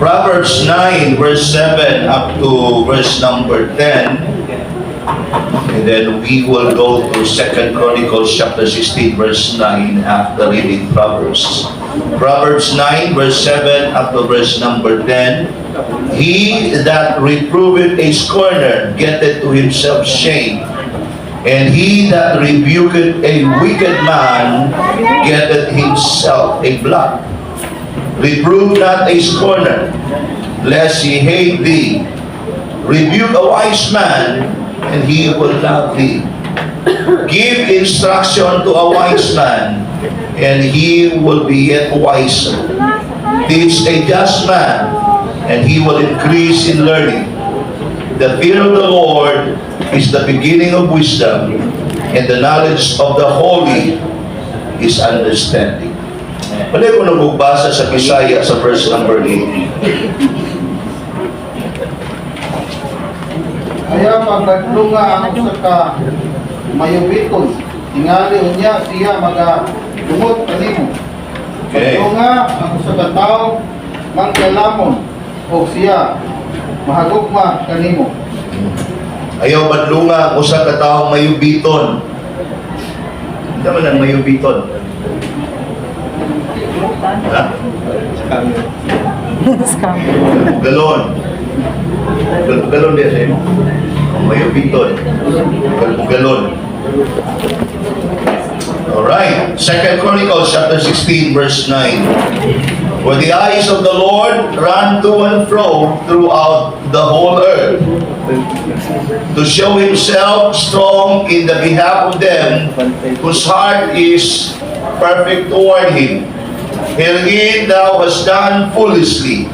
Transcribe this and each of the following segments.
Proverbs 9, verse 7 up to verse number 10. And then we will go to Second Chronicles chapter 16, verse 9 after reading Proverbs. Proverbs 9, verse 7 up to verse number 10. "He that reproveth a scorner getteth to himself shame, and he that rebuketh a wicked man getteth himself a blot. Reprove not a scorner, lest he hate thee. Rebuke a wise man, and he will love thee. Give instruction to a wise man, and he will be yet wiser. Teach a just man, and he will increase in learning. The fear of the Lord is the beginning of wisdom, and the knowledge of the holy is understanding." Balik ko na basa sa Bisaya sa verse number 8. Ayaw pagbadlunga ang usa ka mayubiton. Tingali unya siya maga dungot kanimo. Badlunga ang usa ka tawo mangkalamon og siya mahagugma kanimo. Ayaw badlunga ang usa ka tawo mayubiton. Hindi man ang mayubiton. Ha? Scam. Galon. Galon din sa imo. Mayubiton. Galon. Alright. Second Chronicles chapter 16 verse 9. "For the eyes of the Lord run to and fro throughout the whole earth, to show himself strong in the behalf of them whose heart is perfect toward him. Herein thou hast done foolishly.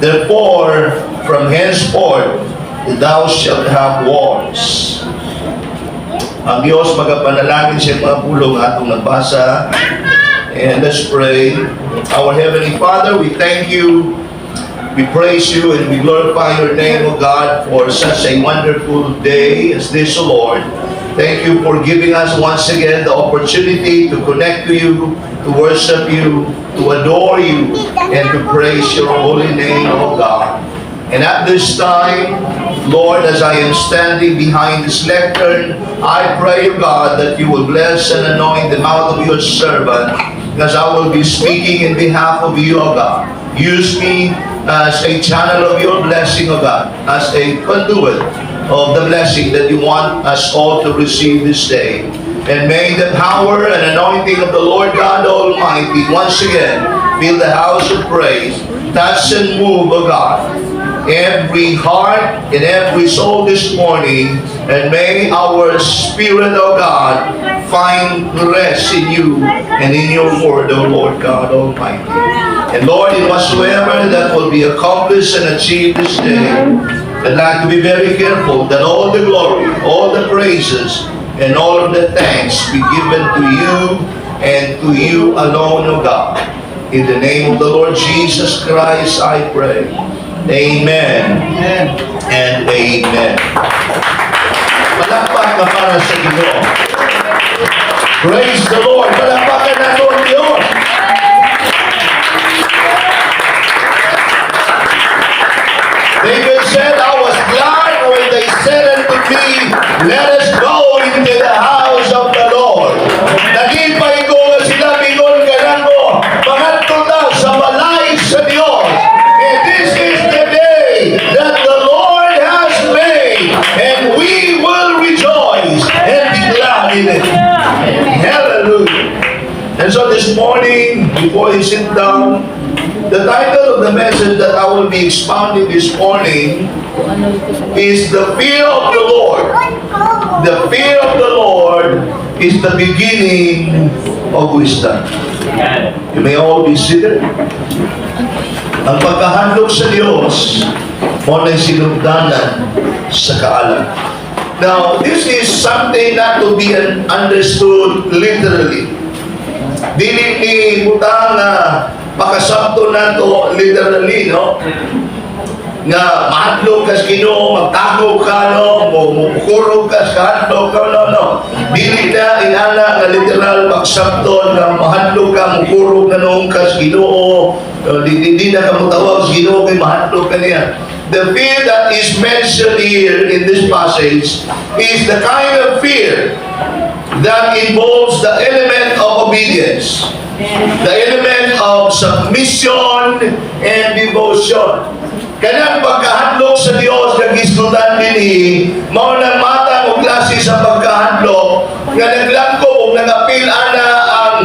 Therefore, from henceforth, thou shalt have wars." Ang Diyos magapanalangin sa mga pulong atong nabasa. And let's pray. Our Heavenly Father, we thank you, we praise you, and we glorify your name, O God, for such a wonderful day as this, O Lord. Thank you for giving us once again the opportunity to connect to you, to worship you, to adore you, and to praise your holy name, O God. And at this time, Lord, as I am standing behind this lectern, I pray, O God, that you will bless and anoint the mouth of your servant, as I will be speaking in behalf of you, O God. Use me as a channel of your blessing, O God, as a conduit of the blessing that you want us all to receive this day. And may the power and anointing of the Lord God Almighty once again fill the house of praise, touch and move, O God, every heart and every soul this morning, and may our spirit, O God, find rest in you and in your word, O Lord God Almighty. And Lord, in whatsoever that will be accomplished and achieved this day, I'd like to be very careful that all the glory, all the praises, and all of the thanks be given to you and to you alone, O God. In the name of the Lord Jesus Christ, I pray. Amen Amen. And amen. Palakpak ka para sa Ginoo. Praise the Lord. Palakpakan nato ang Diyos. David said, "I was glad when they said unto me, 'Let us go into the house of the Lord.'" Nalipay ko nga sila miingon kanako, "Mangadto ta sa balay sa Dios." And this is the day that the Lord has made, and we will rejoice and be glad in it. Hallelujah. And so this morning, before you sit down, the title of the message that I will be expounding this morning is "The Fear of the Lord." The fear of the Lord is the beginning of wisdom. You may all be seated. Ang pagkahadlok sa Diyos, mao na'y sinugdanan sa kaalam. Now, this is something not to be understood literally. Dili ni butang nga makasabto nato literally, no? nga mahadlok ka sa Ginoo, magtago ka, no, mo mukurog ka sa kahadlok ka, no. Dili na inana nga literal pagsabton nga mahadlok ka, mukurog na noon ka sa Ginoo, no, di na ka motawag sa Ginoo kay mahadlok ka niya. The fear that is mentioned here in this passage is the kind of fear that involves the element of obedience, the element of submission and devotion. Kanang pagkahadlok sa Dios nga gisgutan dinhi, mao nang matang og klase sa pagkahadlok nga naglangkob og nagapil ana ang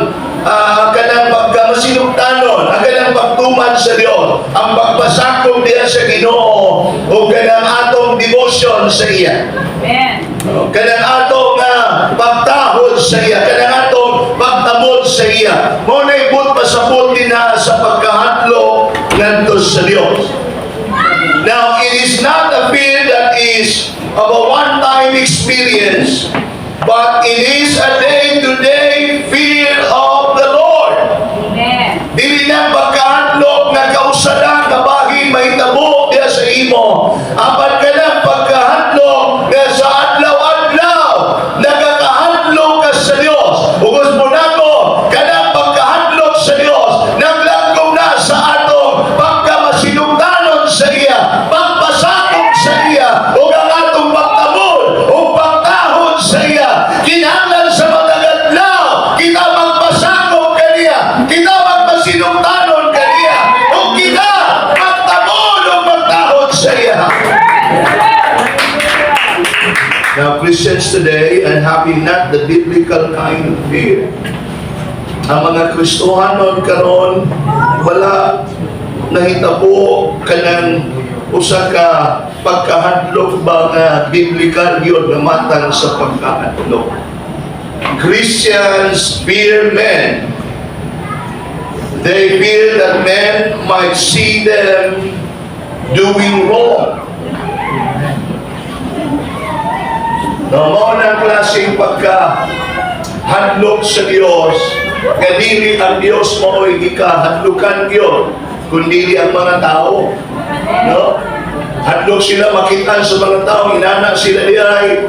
kanang pagkamasinugtanon, ang kanang pagtuman sa Dios, ang pagpasakop diya sa Ginoo ug kanang atong devotion sa iya. Amen. Kanang atong pagtahod sa iya, kanang atong pagtabod sa iya. Mao na buot pasabot din na sa pagkahadlok ngadto sa Dios. Now, it is not a fear that is of a one-time experience, but it is a day-to-day fear of the Lord. Amen. Dili na pagkahadlok nga kausa lang nga bahin mahitabo diya sa imo. Apan kanang pagkahadlok nga sa adlaw-adlaw nagakahadlok ka sa Dios. Ugos mo nako kanang pagkahadlok sa Dios naglangkob na sa atong pagkamasinugdanon sa iya, pagpasakop sa iya, ug ang atong pagtabod ug pagtahod sa iya. Kinahanglan sa matag adlaw kita magpasakop kaniya, kita magmasinugdanon kaniya, ug kita magtabod ug magtahod sa iya. Now, Christians today are having not the biblical kind of fear. Ang mga Kristohanon karon wala nahitabo kanang usa ka pagkahadlok ba nga biblical yun nga matang sa pagkahadlok. Christians fear men. They fear that men might see them doing wrong. No, mao na ang klaseng pagka hadlok sa Dios nga dili ang Dios mao'y gikahadlokan gyud kundi ang mga tao. No? Hadlok sila makitaan sa mga tao, inana sila diay.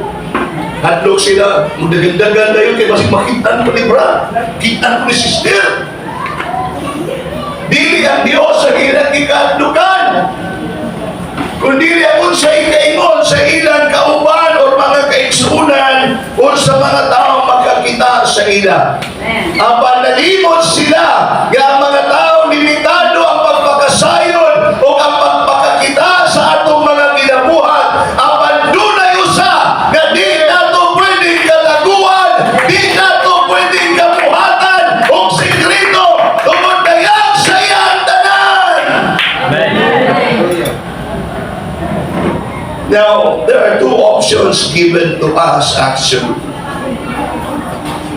Hadlok sila, mudagandagan dayon kay basig makitaan ko ni bra, kitaan ko ni sister. Dili ang Dios ang ilang gikahadlokan, kundi ang unsay ikaingon sa ilang kauban o mga kaigsuonan o sa mga tao makakita sa ila. Amen. Apan nalimot sila nga ang mga tao, limitado ang pagpakasayon o ang pagpakakita sa atong mga ginabuhat. Apan dunay usa nga di nato pwedeng kataguan, di nato pwedeng kabuhatan og sekreto tungod dayag sa iyang tanan. Hallelujah. Now, there are two options given to us, actually.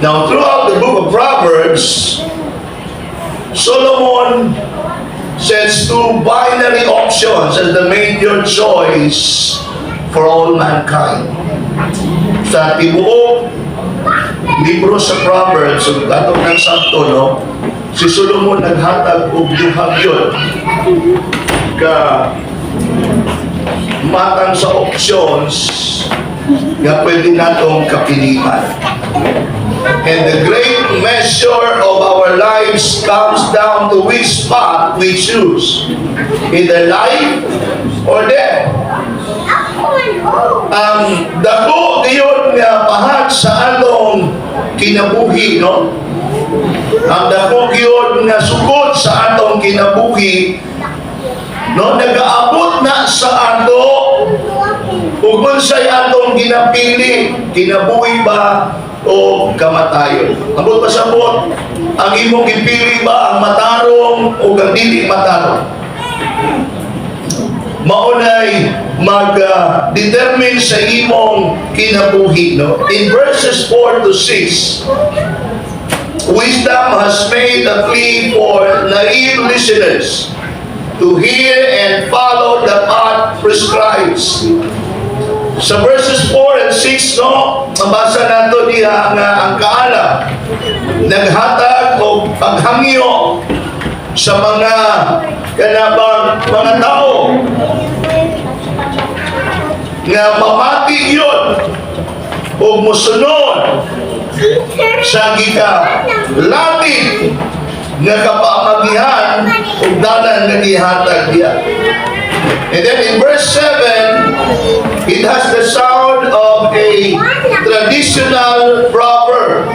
Now, throughout the book of Proverbs, Solomon sets two binary options as the major choice for all mankind. Sa tibuok libro sa Proverbs, ug atong nang sakto, no, si Solomon naghatag og duha gyud ka matang sa options nga pwede natong kapilian. And the great measure of our lives comes down to which path we choose. Either life or death. Ang dako gyud nga pahag sa atong kinabuhi, no? Ang dako gyud nga sukod sa atong kinabuhi, no, nagaabot na sa ato ug unsay atong ginapili, kinabuhi ba o kamatayon. Ambot pasabot, ang imong gipili ba ang matarong o ang dili matarong, maunay mag-determine sa imong kinabuhi, no? In verses 4 to 6, wisdom has made a plea for naive listeners to hear and follow the path prescribes. Sa verses 4 and 6, no, mabasa nato diha nga ang kaalam naghatag og paghangyo sa mga kanabang mga tao. Nga mamati yun o musunod sa gika-latid nga kapaamagihan ug dalan nga gihatag diya. And then in verse 7, it has the sound of a traditional proverb.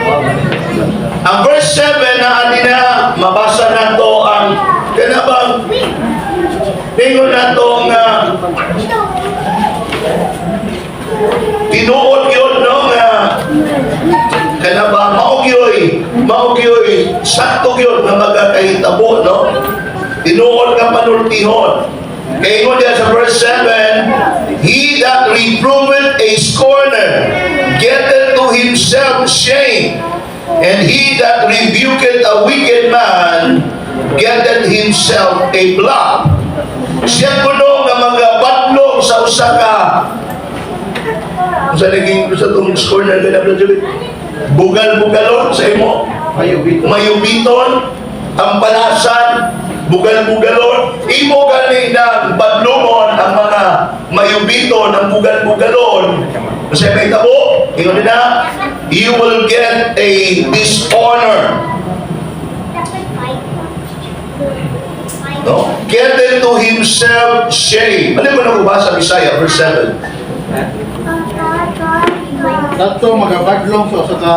Ang verse 7 na ani na mabasa nato ang kanabang ingon nato nga tinuod yun, no, nga kanaba mao gyoy sakto gyud nga magakahitabo, no, tinuod nga panultihon. Kay ingon diya sa verse 7, "He that reproveth a scorner getteth to himself shame, and he that rebuketh a wicked man getteth himself a blot." Siya kuno nga mga badlong sa usa ka, sa naging sa tong scorner ka na, bugal-bugalon sa imo. Mayubit. Mayubiton, tampalasan, bugal-bugalon. Imo gani ng badlungon ang mga mayubiton, ang bugal-bugalon. Kasi may tabo, ingon na, you will get a dishonor. No? Get to himself shame. Ano ba nabasa sa Isaiah, verse 7? Kadtong magabadlong sa usa ka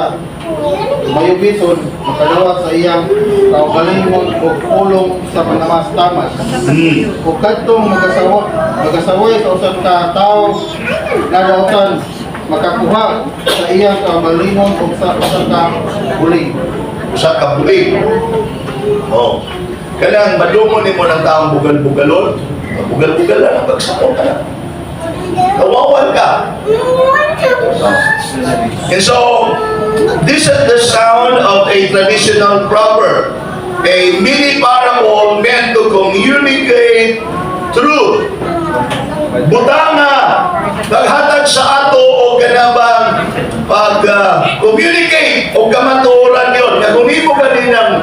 mayubiton makadawat sa iyang kaugalingon og pulong sa panamas-tamas. Ug kadtong magasaway sa usa ka tawo nga dautan makakuha sa iyang kaugalingon og sa usa ka bulig. Usa ka bulig. Oh. Kanang badlungon nimo ng taong bugal-bugalon, bugal-bugal lang ang pagsakot ka na. Kawawan ka. And so, this is the sound of a traditional proverb, a mini parable meant to communicate truth. Butanga, paghatag sa ato o kanabang pag communicate o kamatuoran yun. Nga kung imo ganinang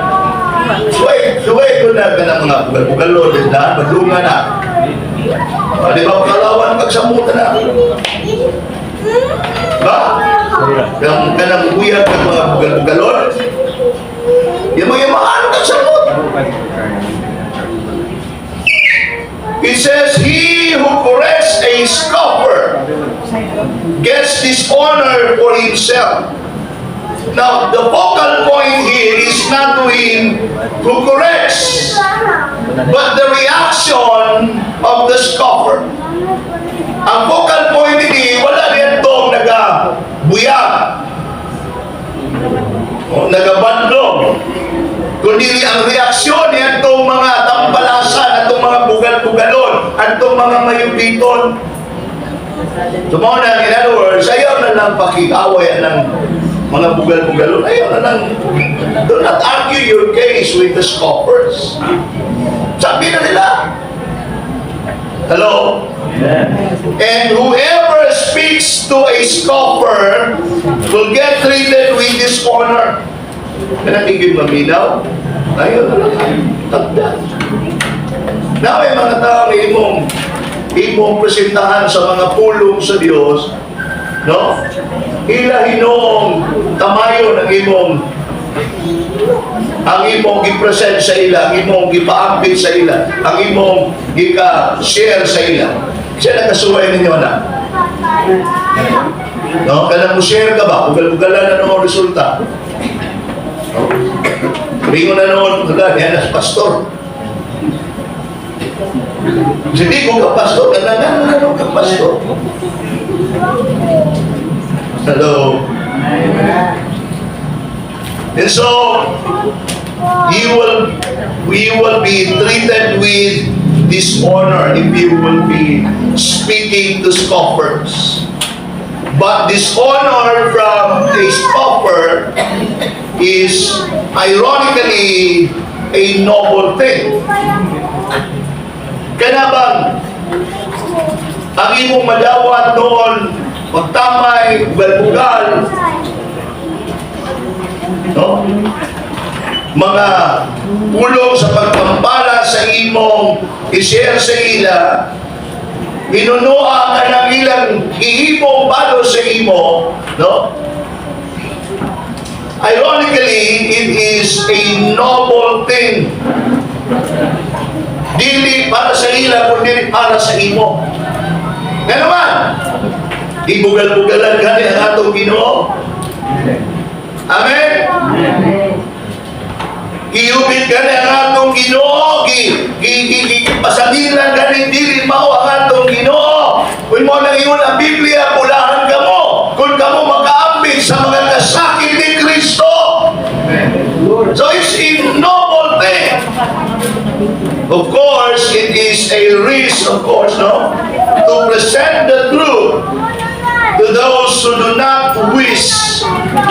suway, suway ko na kanang mga bugal-bugalon, daan, badlungan na. Ah, di ba, kalawan pagsamutan na? Ba? Kanang kanang buyag ng mga bugal-bugalon. Yung mga ano kang samot. It says, "He who corrects a scoffer gets dishonor for himself." Now, the focal point here is not to him who corrects, but the reaction of the scoffer. Ang focal point ini, wala nitong nagabuyag, o nagabadlong, kundi ang reaksyon nitong mga tampalasan, atong mga bugal-bugalon, atong mga mayubiton. So mao na, in other words, ayaw na lang pakiaway ng mga bugal-bugalon. Ayaw na lang, do not argue your case with the scoffers. Sabi na nila. Hello? And whoever speaks to a scoffer will get treated with dishonor. Kaya tigil maminaw, ayaw na lang. Tagda. Na may mga tao na imong imong presentahan sa mga pulong sa Dios, no? Ila hinoong kamayo ng imong gi-present sa ila, ang imong gipaambit sa ila, ang imong gika-share sa ila. Siya nakasuway ninyo na. No? Kanang mo share ka ba? Ugal-ugalan na noon resulta. No? Ringo na noon, wala, yan as pastor. Hindi ko ka pastor, kanang ano ka pastor. Hello. And so, you will be treated with dishonor if you will be speaking to scoffers. But dishonor from a scoffer is ironically a noble thing. Kaya bang ang imong madawat noon, magtamay, bugal-bugal, no? Mga pulong sa pagpampala sa imong i-share sa ila, Hinunoa ka ng ilang gihimong balos sa imo, no? Ironically, it is a noble thing. Dili para sa ila, kundi para sa imo. Nga naman, ibugal-bugalan gani ang atong Ginoo. Amen? Giyubit gani ang atong Ginoo, gi gi gi, gi pasangilan gani dili mao ang atong Ginoo. Kung mao nang ingon ang Biblia, bulahan kamo kung kamo makaambit sa mga kasakit ni Kristo. So it's a noble thing. Of course, it is a risk, of course, no? To present the truth to those who do not wish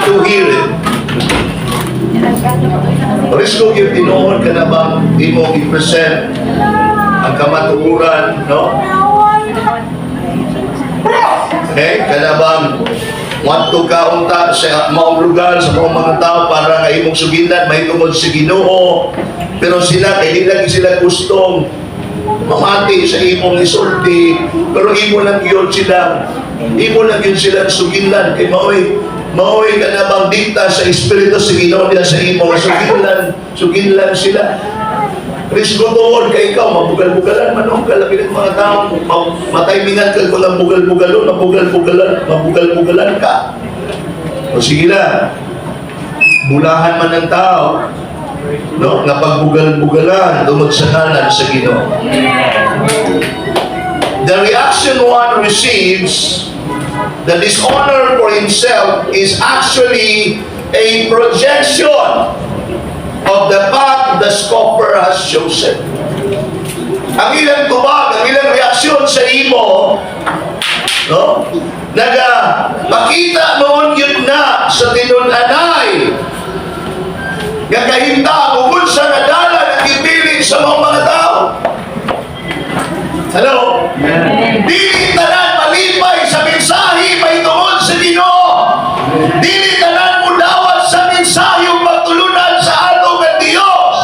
to hear it. Risko yung tinuod ka na bang imong i-present ang kamatuoran, no? Okay? Kana bang wanto ka unta sa maong lugar, sa maong mga tao para nga imong sugilan mahitungod sa Ginoo, pero sila kay di lagi sila gustong mamati sa imong isulti, pero imo lang yun silang sugilan kay maoy kana bang dikta sa Espiritu sa Ginoo diya sa imo nga sugilan sila. Risgo tuod kay ikaw mabugal-bugalan man og kalabi ng mga tao, mataymingan ka kung ang bugal-bugalon, mabugal-bugalan ka. O sige na, bulahan man ng tao, no, nga pagbugal-bugalan tungod sa ngalan sa Ginoo. The reaction one receives, the dishonor for himself, is actually a projection of the path the scoffer has chosen. Ang ilang tubag, ang ilang reaksyon sa imo, no? Naga makita noon yun na sa tinun-anay nga kahimtang ug unsa nga dalan ang gipili sa mga tao. Hello? Dili tanan malipay sa mensahe mahitungod sa Ginoo. Dili tanan mudawat sa mensahe ug pagtulunan sa atong nga Dios.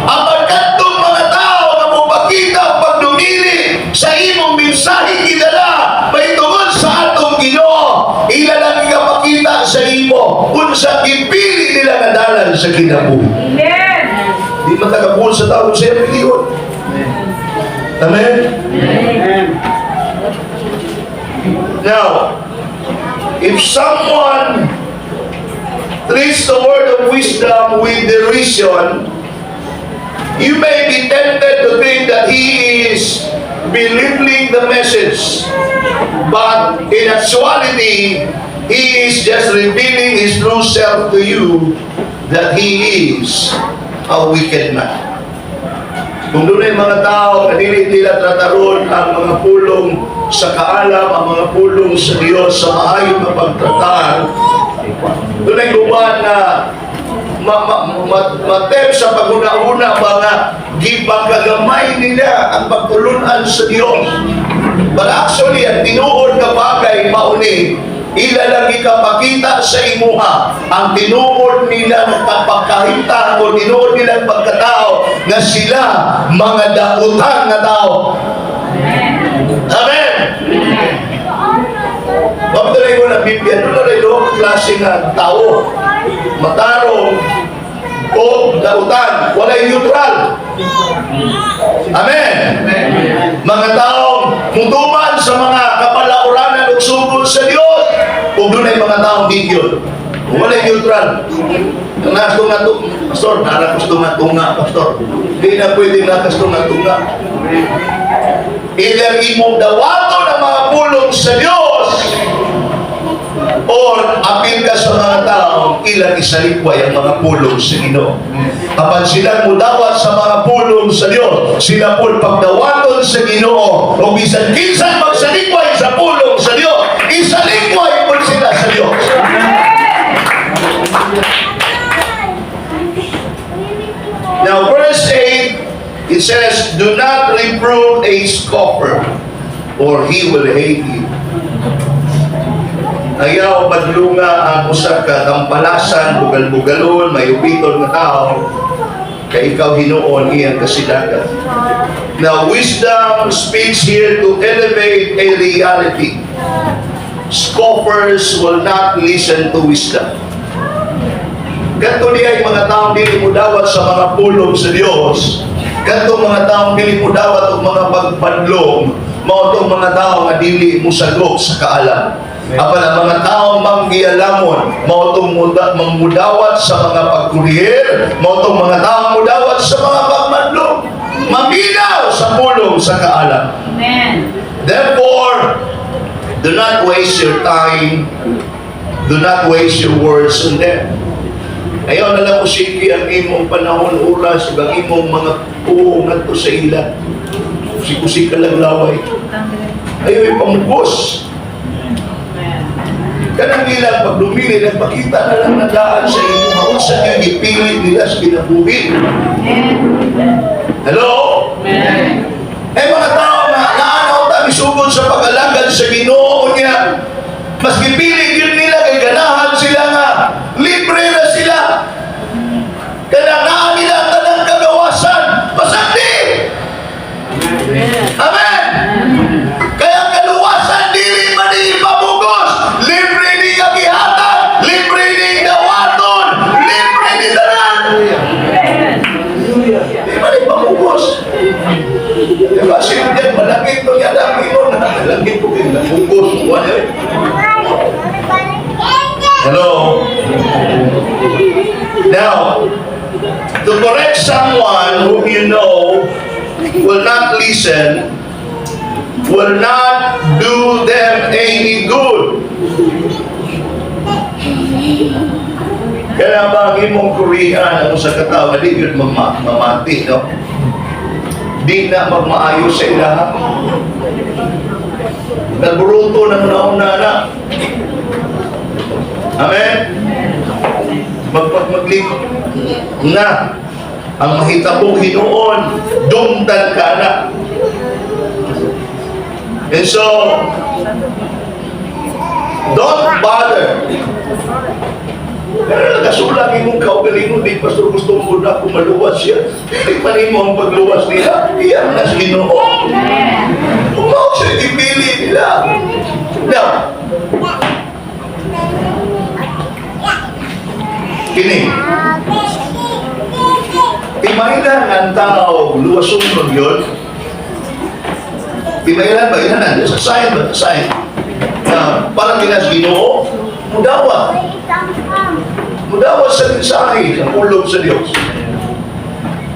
Ang pagkantong mga tao nga mopakita ang pagdumili sa imong mensahe gidala mahitungod sa atong Ginoo, ila lang ikapakita sa imo unsa gipili nila nga dalan sa kinabuhi. Di man tagabuol sa tao sa iyang piliyon. Amen? Now, if someone treats the word of wisdom with derision, you may be tempted to think that he is belittling the message. But in actuality, he is just revealing his true self to you, that he is a wicked man. Kung doon ay mga tao, kanili nila trataron ang mga pulong sa kaalam, ang mga pulong sa Diyos sa maayong nga pagtratar, doon ay guban na ma-tempt sa paghuna-huna mga gipakagamay nila ang pagtulunan sa Diyos. But actually, ang tinuod nga bagay mauni, ila lang ikapakita sa imuha ang tinuod nila ng pagkahimtang o tinuod nilang pagkatao nga sila mga dautan nga tao. Amen! Pagtuloy ko na Biblia, doon na rin doon klase nga tao. Matarong o dautan. Walay neutral. Amen! Mga taong mutuman sa mga kapalauranan ug sugod sa Dios, ug dunay mga taong di yun. Walay neutral. Ang nasa nga to, "Pastor, nara ko nga tunga, Pastor." Di na pwede na nga tunga. Either imong dawaton ang mga pulong sa Dios or apil ka sa mga tao ilang isalikway ang mga pulong sa Ginoo. Apan sila mudawat sa mga pulong sa Dios, sila po pagdawaton sa Ginoo, o bisan kinsa magsalikway sa pulong sa Dios, isalikway po sila sa Dios. Now, verse 8, it says, "Do not reprove a scoffer, or he will hate you." Ayaw madlunga ang usa ka tampalasan, bugal-bugalon, mayupiton nga tao. Kay ikaw, Ginoo, ang iyang kasidagan. Now, wisdom speaks here to elevate a reality. Scoffers will not listen to wisdom. Kadto diay mga taong dili mo dawat sa mga pulong sa Dios. Kadto mga taong dili mo dawat og mga pagpadlong, mao tong mga tao nga dili mo sagop sa kaalam. Apan ang mga taong manggialamon, mao tong mangmudawat sa mga pagkurihir, mao tong mga taong mudawat sa mga pagmadlong, maminaw sa pulong sa kaalam. Amen. Therefore, do not waste your time, do not waste your words on them. Ayaw na lang usiki ang imong panahon, oras, ug ang imong mga puong ngadto sa ila. Usik-usik ka lang laway. Ayaw ipamugos. Kanang ilang pagdumili, nagpakita na lang na daan sa imo, maunsa kang gipili nila sa kinabuhi. Hello? Amen. Eh mga tao nga naanaw ta misugod sa pag-alagad sa Ginoo niya. Mas gipili gyud nila kay ganahan sila nga libre na sila. Kana naa nila ang tanang kagawasan. Pasagdi! Amen! Kaya ang kaluwasan dili man ni ipamugos. Libre ni gihatag, libre ni dawaton, libre ni tanan. Di man ipamugos. Diba, sino dyan, malaki ito niya lang, ino na, malaki ko kayo, namugos. Wala eh. Hello? Now, to correct someone whom you know will not listen, will not do them any good. Kaya ba ang imong kurihan ang sa katawa, di yun mamati, no? Di na magmaayo sa ilaha. Nagburuto ng nauna na. Amen? Magpagmaglik na ang mahitabo hinuon, dumtan ka na. And so, don't bother. Pero nagasulang imong kaugalingon, di, "Pastor, gusto mo na kung maluwas siya." Dili man imo ang pagluwas nila, iyan na sa Ginoo. Kung mao siya ipili nila. Now, kini, timailan ang tao, luwason mo yun. Timailan ba? Ilan na? Sa sign ba? Sign. Na parang ginas Ginoo, mudawa. Mudawa sa mensahe, sa pulong sa Diyos.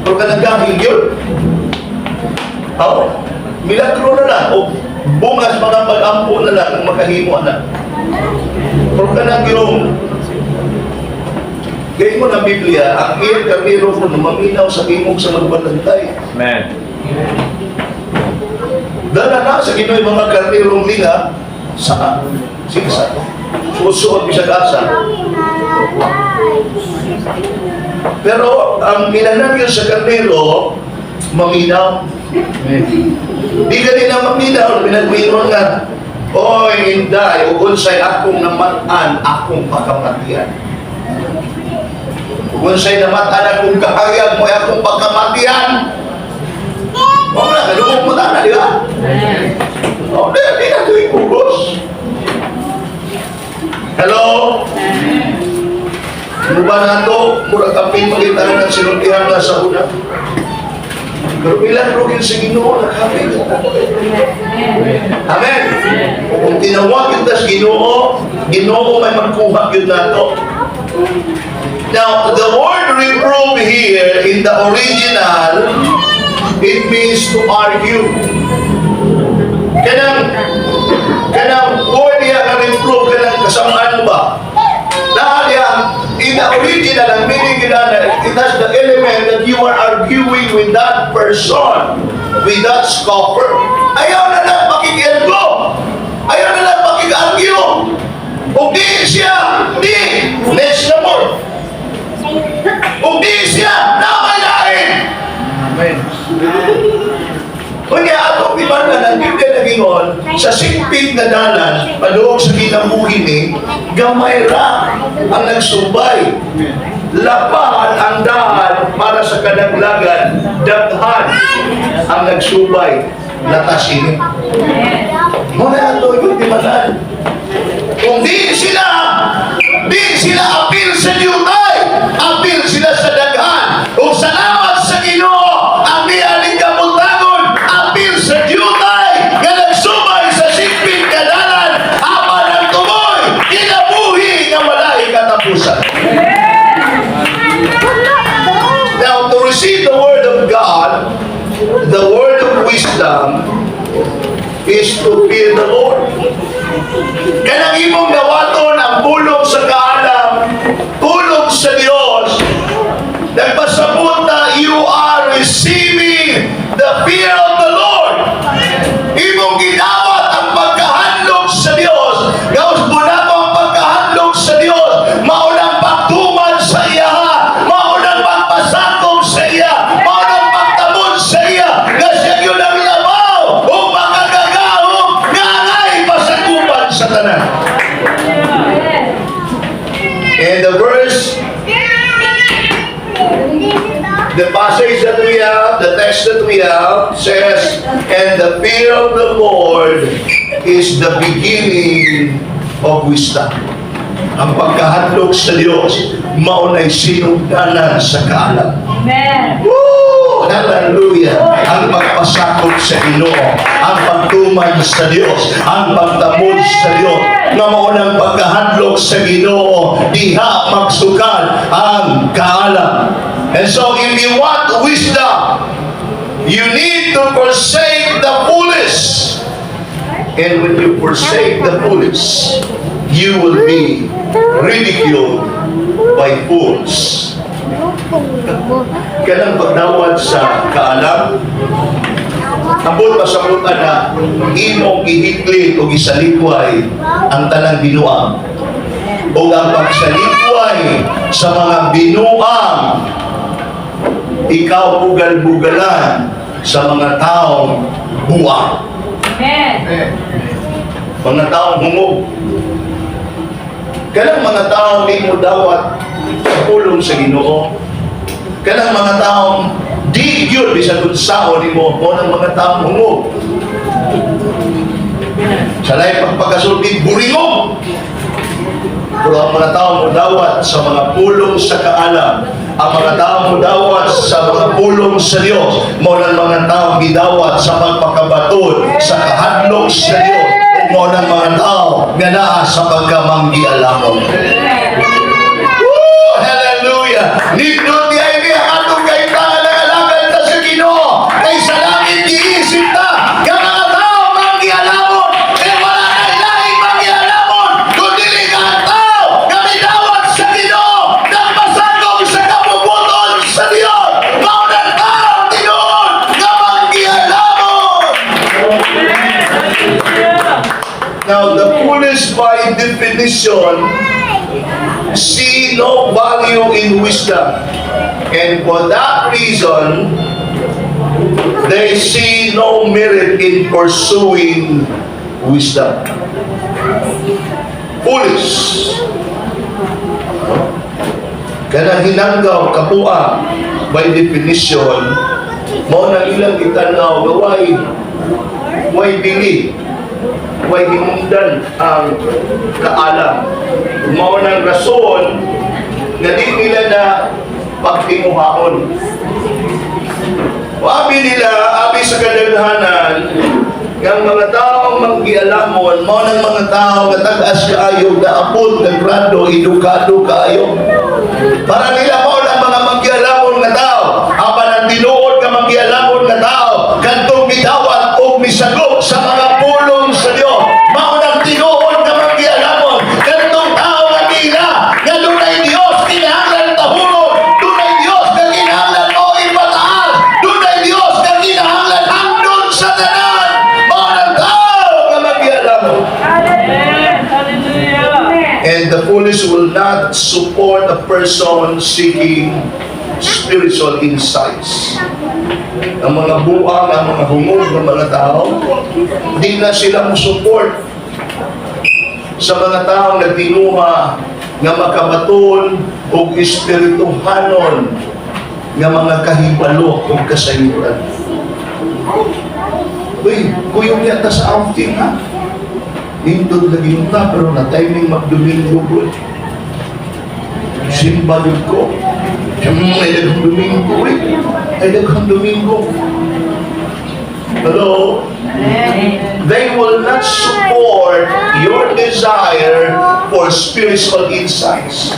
Pero kanagahing yun. Oo. Milagro na lang. O bungas mga pag-ampo na lang kung makahimo na. Pero kanang yung Gaya mo ng Biblia, ang iyang karnero ko na maminaw sa imong sa magbalantay. Amen. Dala na sa Ginoo yung mga karnerong linga sa sige sa susuot bisag asa. Pero ang minanagyo sa karnero, maminaw. Di ka din na maminaw, pinagwingon nga, "Oy, inday, ug unsay akong namat-an, akong pakamatian. Ug unsay namat-an akong kahayag mo, akong pakamatian." O na, kalungog mo na, di ba? O, di, di na ito ipugos. Hello? Ano ba na ito? Murag kapin makita ng sinultihan na sa una. Pero ilan rugin sa Ginoo, nakapin. Amen. Kung tinawag kita sa Ginoo, Ginoo may magkuha yun nato. Now, the word "reprove" here in the original, it means to argue. Kanang word niya nga "reprove", kanang kasamaan mo ba? Dahil yan, in the original, ang meaning nila, it has the element that you are arguing with that person, with that scoffer. Ayaw na lang pakikialgo. Ayaw na lang pakik-argue. Kung di siya, di, next na mo. Kung di siya, nakailain. Amen. Kunya atong timan-an ang Biblia nagingon sa sikpit nga dalan padung sa kinabuhi ni gamay ra ang nagsubay. Lapad ang daan para sa sa kalaglagan, daghan ang nagsubay latas ini. Mao na ato yung timanan. Kung di sila apil sa diutay, apil sila sa daghan. Ug salamat sa Ginoo, ang mianing kabuntagon, apil sa diutay, nga nagsubay sa singpit nga dalan, apan ang tumoy, kinabuhi nga walay katapusan. Now, to receive the word of God, the word of wisdom, is to fear the Lord. Kanang imong dawaton ang pulong sa kaalam, pulong sa Dios, nagpasabot na you are receiving the fear of the Lord. Imong gidawat ang pagkahadlok sa Dios. Gawas mo ang pagkahadlok sa Dios. Mao nang pagtuman sa iya. Mao nang pagpasakop sa iya. Mao nang pagtamod sa iya. Nga siya gyud ang labaw o makagagahom nga angay pasakupan sa tanan. And the passage that we have, the text that we have says, "And the fear of the Lord is the beginning of wisdom." Ang pagkahadlok sa Diyos, mao na'y sinugdanan sa kaalam. Amen. Woo! Hallelujah! Ang pagpasakop sa Ginoo, ang pagtuman sa Dios, ang pagtamod sa Dios, nga mao nang pagkahadlok sa Ginoo, diha magsukad ang kaalam. And so if you want wisdom, you need to forsake the foolish. And when you forsake the foolish, you will be ridiculed by fools. Kanang pagdawat sa kaalam, ambot pasabutan na imong ihiklin o isalikway ang tanang binuang. O ang pagsalikway sa mga binuang, ikaw bugal-bugalan sa mga taong buang. Amen. Mga taong hungog. Kanang mga taong di mo dawat sa pulong sa Ginoo. Kanang mga taong di gyud bisan unsaon nimo mao nang mga taong hungog. Sa laing pagpagasulti, buringog. Pero ang mga taong mo dawat sa mga pulong sa kaalam, ang mga taong mo dawat sa mga pulong sa Dios, mao nang mga taong gidawat sa pagpakabatod, sa kahadlok sa Dios, ug mao nang mga tao nga naa sa pagkamanggialamon. Woo! Hallelujah! Nindot di ay ni ang atong kahimtangan ng alagad ta sa Ginoo. Kay sa langit giisip ta nga mga tao manggialamon. Eh wala na laing manggialamon kun dili nga ang tao nga midawat sa Ginoo, nagpasakop sa kabubut-on sa Dios. Mao nang tao tinuod nga manggialamon. Now, the foolish by definition see no value in wisdom. And for that reason, they see no merit in pursuing wisdom. Foolish. Kanang hinanggaw, kabuang, by definition, mao na ilang gitanaw nga way bili, way hinungdan ang kaalam. Mao nang rason nga di nila na pagtinguhaon. O abi nila, abi sa kadaghanan, nga mga taong manggialamon, mao nang mga tao nga tag-as kaayo, naapod, nagrado, edukado kaayo. Para nila mao nang mga manggialamon nga tao, apan ang tinuod nga manggialamon nga tao, kadtong midawat og misagop sa mga pulong sa Dios. Mao nang tinuod nga manggialamon, kadtong tao nga nila, nga dunay Dios kinahanglan tahuron, dunay Dios nga kinahanglan mo ipataas, dunay Dios nga kinahanglan hangdon sa tanan. Mao nang tao nga manggialamon. Hallelujah. And the foolish will not support a person seeking spiritual insights. Ang mga buang, ang mga hungog ng mga tao, di na sila mo support sa mga taong nagtinguha nga makabaton og espirituhanon Nga mga kahibalo ug kasayuran. Uy, kuyog niya ta sa outing, ha? Nindot lagi yung ta, pero na timing magdomingo bro. Simba yun ko. Ay daghang Domingo, eh. Ay daghang Domingo. Hello? Amen. They will not support your desire for spiritual insights.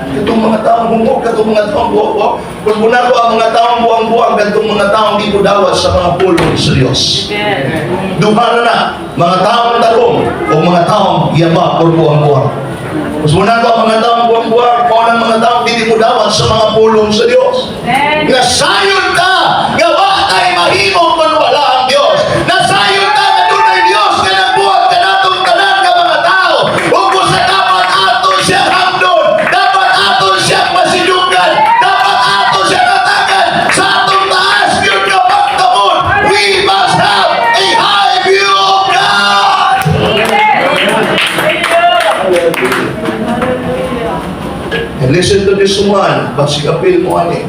Katong mga taong hungog, katong mga taong buwag-buwag. Kung muna ko ang mga taong buwang-buwag, katong mga taong di mo dawat sa mga pulong sa Diyos. Amen. Duha na na, mga taong tarong o mga taong yaba or buwang-buwang. Mas muna ko ang mga taong buwang-buwang, o ang mga taong di mo dawat sa mga pulong sa Diyos. Amen. Nasayon ka, nga wa tay mahimo kung wala ang Diyos. Nasayon ka nga dunay Diyos nga nagbuhat kanatong tanan nga mga tao. Ug busa dapat ato siyang hamdon, dapat ato siyang masidugan, dapat ato siyang atagan sa atong taas gyud nga pagtamon. We must have a high view of God. Amen. And listen to this one, basig apil mo ani.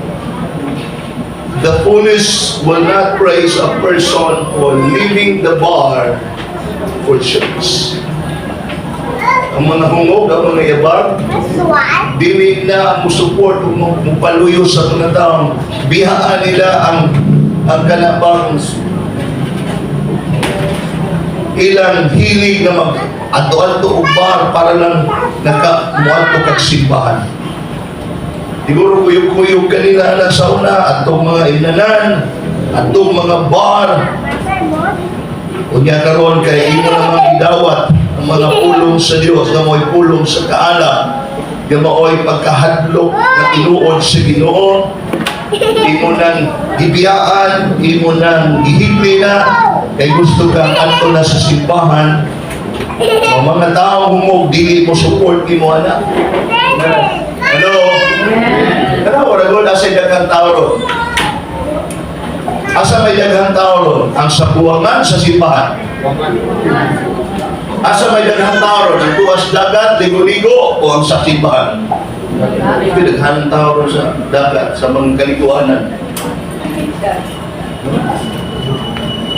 The foolish will not praise a person for leaving the bar for church. Ang mga hungog, ang mga yabag, dili na musupport o mupaluyo sa mga taong bihaan nila ang kanabang ilang hilig na mag ato-ato og bar para lang naka muadto kag simbahan. Siguro kuyog-kuyog kanila na sa una, atong mga inanan, atong mga bar. Unya karon kay imo namang gidawat ang mga pulong sa Dios nga mo'y pulong sa kaalam, nga mao'y pagkahadlok na tinuod sa Ginoo. Imo nang gibiyaan, imo nang gihigli na kay gusto kang adto na sa simbahan. Ang mga tao hungog, dili mo support nimo ana. Hello? Kana wala gud, asa daghang tao ron? Asa may daghang tao ron? Ang sa buwangan, sa simbahan? Asa may daghang tao ron? Ang tuwas dagat, ligo-ligo, o ang sa simbahan? Daghan tao ron sa dagat, sa mga kaliguanan.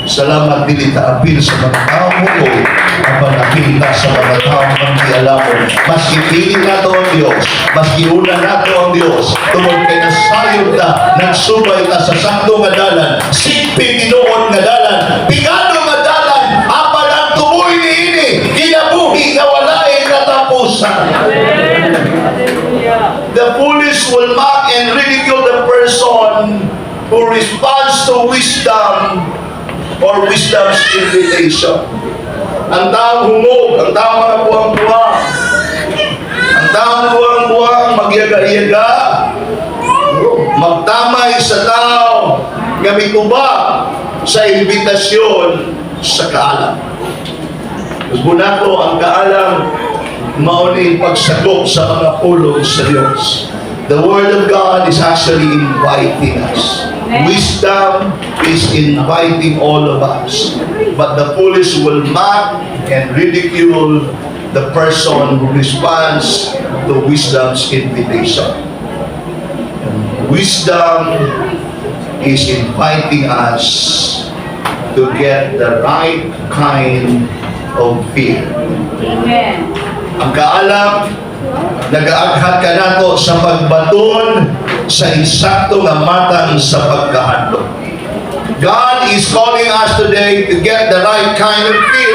Salamat, dili ta apil sa mga taong hungog, apan apil ta sa mga taong mangkialamon. Mas gipili nato ang Diyos, mas giuna nato ang Diyos, tungod kay nasayod ta, nagsubay ta sa sakto nga dalan, sikpi tinuod nga dalan, pigado nga dalan, apan ang tumoy niini, kinabuhi nga walay katapusan. Hallelujah. The foolish will mock and ridicule the person who responds to wisdom or wisdom's invitation. Ang taong hungog, ang taong mga buwang-buwang, ang taong buwang-buwang, magyaga-yaga, magtamay sa tao, nga mitubag sa imbitasyon sa kaalam. Mas ko ang kaalam, mao ni pagsagop sa mga pulong sa Diyos. The Word of God is actually inviting us. Wisdom is inviting all of us. But the foolish will mock and ridicule the person who responds to wisdom's invitation. Wisdom is inviting us to get the right kind of fear. Amen. Ang kaalam, nagaaghat kanato sa pagbaton sa insakto nga matang sa pagkahadlok. God is calling us today to get the right kind of fear.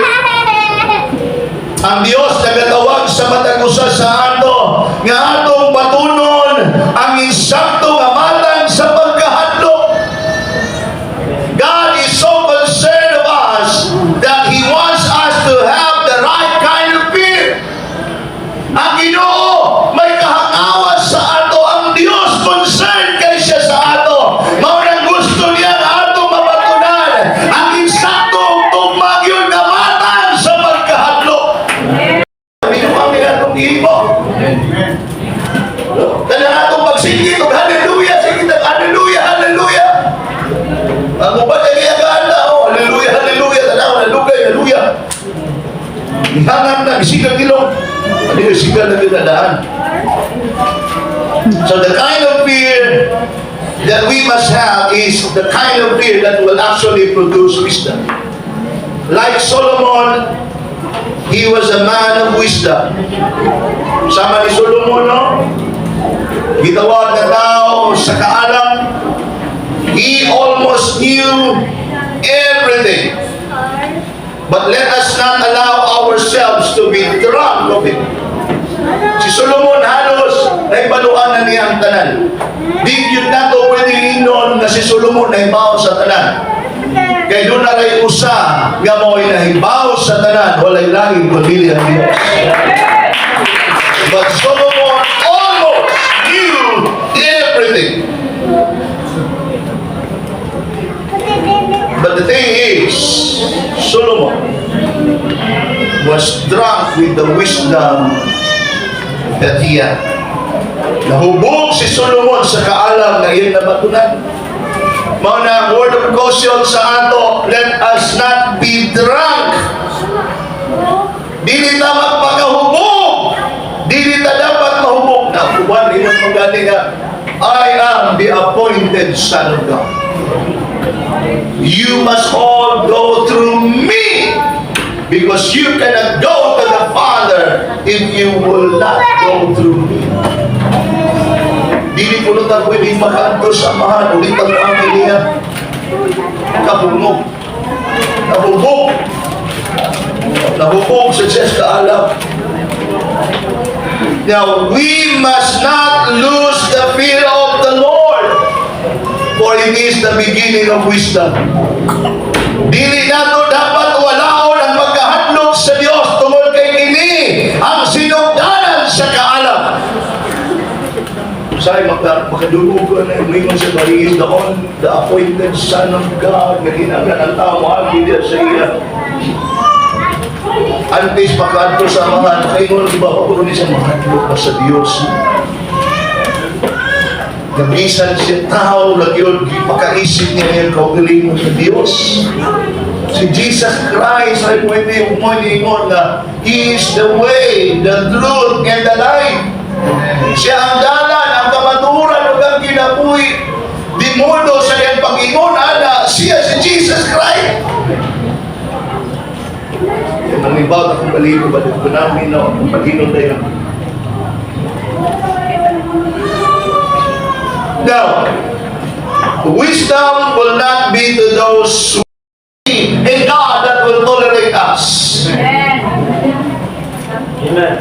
Ang Diyos nagatawag sa matag usa sa ato nga atong batunon ang insakto nga matang sa pagkahadlok. God is so concerned of us that He wants us to have the right kind of fear. Ang Ginoo may kahangawan sa ato. Ang Diyos, concerned kay siya sa ato. Mao nang gusto niya nga ato mabatunan ang insakto ug tugma gyud nga matang sa pagkahadlok. Minum kami atong gihimo. Kanang atong pagsigit og hallelujah, sige tag hallelujah, hallelujah. Ang uban ay giyagaan na, oh, hallelujah, hallelujah, tanaw, hallelujah, hallelujah. Ihangat na, isigang ilong. Ano yung sigang na ginadaan? So the kind of fear that we must have is the kind of fear that will actually produce wisdom. Like Solomon, he was a man of wisdom. Sama ni Solomon, no? Gitawag na tao sa kaalam. He almost knew everything. But let us not allow ourselves to be drunk of it. Si Solomon halos nahibaluan na niya ang tanan. Di gyud nato pwede ingnon nga si Solomon nahibaw sa tanan. Kay duna ray usa nga mao'y nahibaw sa tanan, walay lain kundi ang Dios. But Solomon almost knew everything. But the thing is, Solomon was drunk with the wisdom that he had. Nahubog si Solomon sa kaalam nga iyang nabatunan. Mao na ang word of caution sa ato, let us not be drunk. Dili ta magpakahubog. Dili ta dapat mahubog. Na uban ingon magani nga, "I am the appointed Son of God. You must all go through me because you cannot go to the Father if you will not go through me." Dili ko ta pwedeng makaadto sa Amahan, ulit ang amin niya. Kahungog. Nahubog. Nahubog sa Diyos kaalam. Now, we must not lose the fear of the Lord, for it is the beginning of wisdom. Dili nato dapat walaon ang pagkahadlok sa Dios tungod kay kini ang sinugdanan sa kaalam. Say makadungog ko na ingon sa he is the appointed Son of God nga kinahanglan ang tao moagi diya sa iya. Antes makaadto sa Amahan, makaingon di ba ako ni sa mahadlok pa sa Dios. Nga bisan siya tao lagi yun, makaisip niya yung kaugalingon sa Dios. Si Jesus Christ ay pwede mo ingon na He is the way, the truth, and the life. Siya ang dalan, ang kamatuoran, ug ang kinabuhi. Di modo sa iyang pag-ingon, ana, siya si Jesus Christ. Yan ang ibaw akong balibo ba, dito namin, no, ang pag-inom tayo. Now, wisdom will not be to those who a God that will tolerate us. Amen. Amen.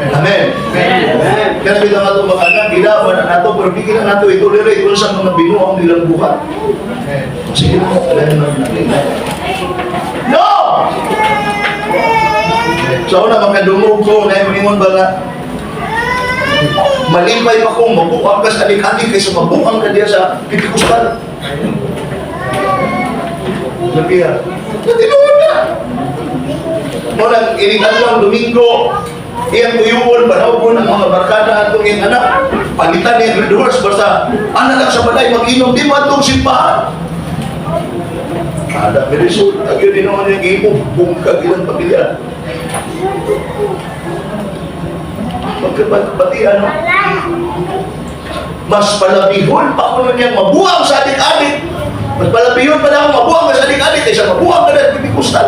Amen. Amen. Kaya bilang ato mga anak, ginawa na nato, pero di na nato itolerate kung sa mga binuang nilang buhat. Sige na, alam na natin. No! So una, makadungog ko, na yung ba nga, malipay pa kung mabuang ka sa adik-adik kaysa mabuang ka diya sa Pentecostal. Sabi ya, tinuod na. Mo nang ining adlaw Domingo, iyang tuyuon, panawgon ang mga barkada atong iyang anak. Palitan niya ang doors, basta anak lang sa balay, mag-inom, di mo atong simbahan. Ada, may result, agyo din naman yung imo, bungkag ilang pamilya. Pagkabati, ano, mas palabihon pa ako niyang mabuang sa adik-adik. Mas palabihon pa na ako mabuang sa adik-adik kaysa mabuang ka na sa Pentecostal.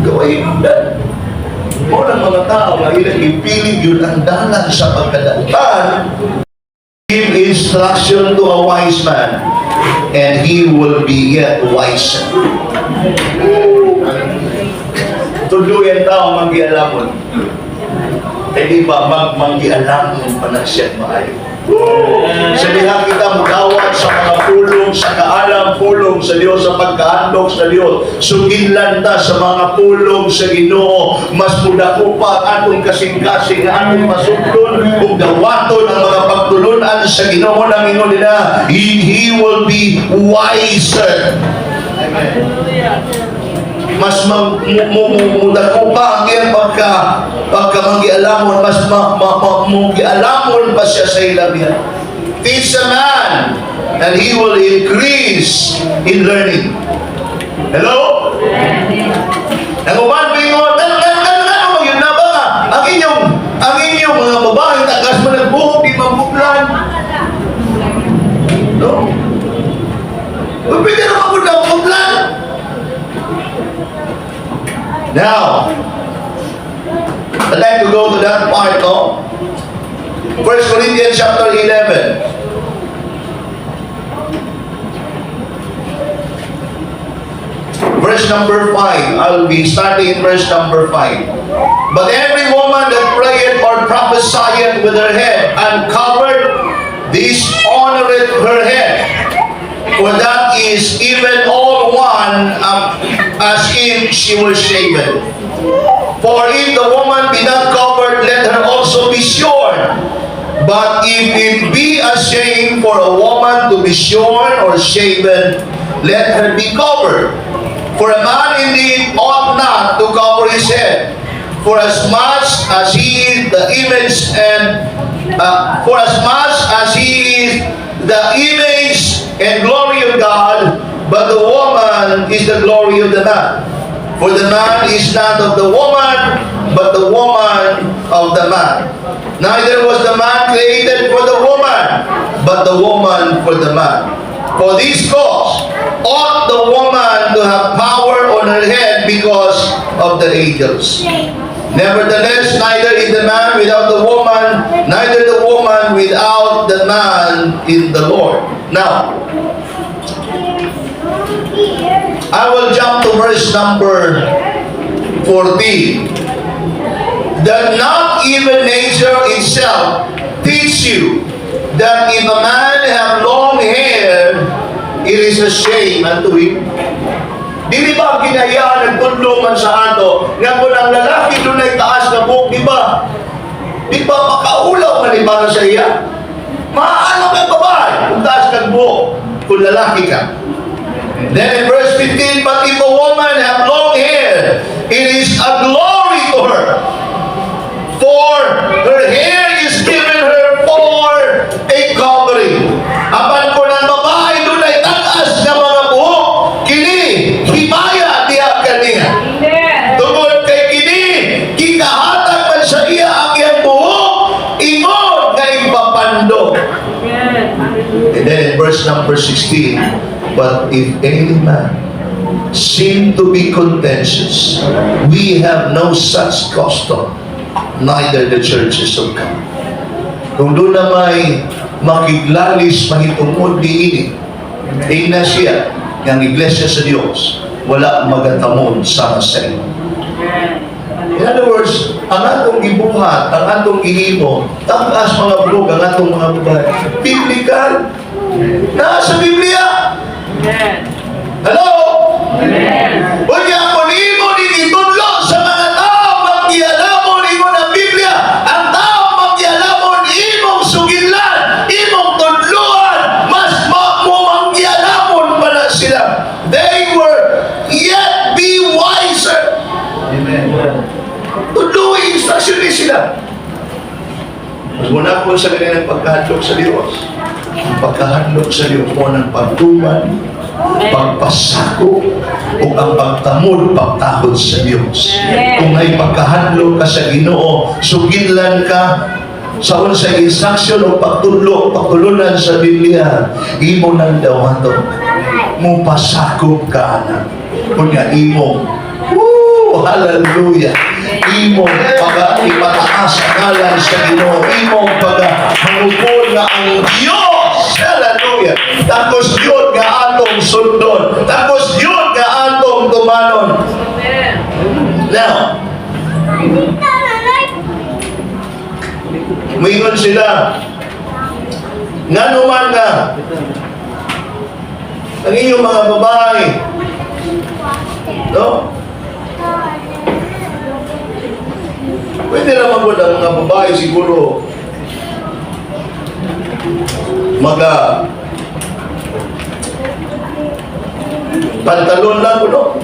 Gawain mo na. Mo ng mga tao nga ilang ipili yun ang dalan sa pagkadautan. Give instruction to a wise man, and he will be yet wiser. Tudluyan tao manggialamon. Eh di ba magmanggialamon pa na siya maayo. Sa diha kita mudawat sa mga pulong sa kaalam, pulong sa Dios, sa pagkahadlok sa Dios. Suginlan ta sa mga pulong sa Ginoo, mas mudako pa ang atong kasing-kasing nga atong masuklon ug dawaton ang mga pagtulunan sa Ginoo nang ingon nila, he will be wiser. Hallelujah. Mas mudako pa ang iyang pagka manggialamon, mas manggialamon pa siya sa ilabihan. Teach a man and he will increase in learning. Hello? Ang uban moingon, nan nan nan nan yun na ba nga? Ang inyong mga babae tagas mo nagbuhok di mabuklan. No? Now, I'd like to go to that part, no? 1 Corinthians chapter 11. Verse number 5. I'll be starting in verse number 5. "But every woman that prayeth or prophesieth with her head uncovered dishonoreth her head. For that is even all one as if she were shaven. For if the woman be not covered, let her also be shorn. But if it be a shame for a woman to be shorn or shaven, let her be covered. For a man indeed ought not to cover his head, for as much as he is the image and glory of God, but the woman is the glory of the man. For the man is not of the woman, but the woman of the man. Neither was the man created for the woman, but the woman for the man. For this cause ought the woman to have power on her head because of the angels. Nevertheless, neither is the man without the woman, neither the woman without the man in the Lord." Now, I will jump to verse number 14. "Doth not even nature itself teach you that if a man have long hair, it is a shame unto him?" Dili ba ang kinahiyaan nagtudlo man sa ato nga kung ang lalaki dunay taas na buhok, di ba? Di ba makaulaw man ni para sa iya? Maano kang babae kung taas kang buhok kung lalaki ka. Then in verse 15, "But if a woman have long hair, it is a glory to her. For her hair is given her for a covering." Apan kung ang babae dunay taas nga mga buhok, kini himaya diha kaniya. Amen. Tungod kay kini, gikahatag man sa iya ang iyang buhok, ingon nga ipapando. Amen. And then in verse number 16, "But if any man seem to be contentious, we have no such custom, neither the churches of God." Kung duna may makiglalis mahitungod niini, ingna siya nga ang iglesia sa Dios wala magatamod sama sa iyo. Amen. In other words, ang atong gibuhat, ang atong gihimo, taas mga buhok ang atong mga babae. Biblical. Nasa Biblia. Amen. Hello? Amen. Unya kung imo ni gitudlo sa mga tao, manggialamon imo ng Biblia, ang tao manggialamon imong sugilan, imong tudluan, mas mo manggialamon pa na sila. They were yet be wiser. Amen. Tudluin, instruction ni sila. Mas muna po sa kanilang pagkahadlok sa Diyos. Ang pagkahadlok sa Diyos mao nang pagtuman, pagpasako, o ang pagtamod, pagtahod sa Diyos. Kung may pagkahadlok ka sa Ginoo, sugilan ka sa unsa instruction o pagtudlo, pagtulunan sa Biblia, imo nang dawaton. Mupasakop ka na. Kunya imo. Woo! Hallelujah! Imong pag ipataas ang ngalan sa Ginoo, imong pag hangupon nga ang Dios. Hallelujah! Tapos yun nga atong sundon. Tapos yun nga atong tumanon. Amen. Now, muingon sila, ngano man nga ang inyong mga babae, no? Pwede naman po ang mga babae siguro maga pantalon lang, no?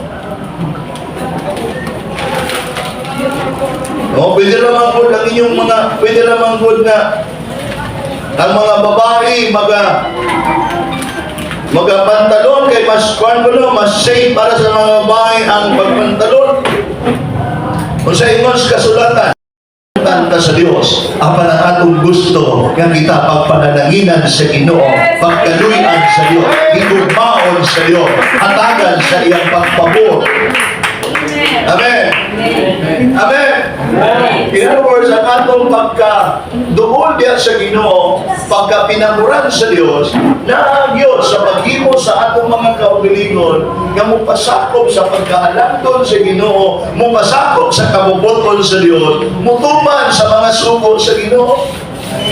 No, pwede naman po ang inyong mga, pwede naman po na ang mga babae maga pantalon kay mas kwan ko, no, mas safe para sa mga babae ang pagpantalon. Kung sa ingon sa kasulatan, tanta sa Dios, apan ang atong gusto nga kita pagpanalangin sa Ginoo, pagkaluy-an sa Dios, higugmaon sa Dios, hatagan sa iyang pagpabor. Amen. Amen. In other words, ang atong pagka duol diya sa Ginoo, pagka pinamuran sa Dios, naa gyud sa paghimo sa atong mga kaugalingon nga mupasakop sa pagkaalamton sa Ginoo, mupasakop sa kabubuton sa Dios, mutuman sa mga sugo sa Ginoo.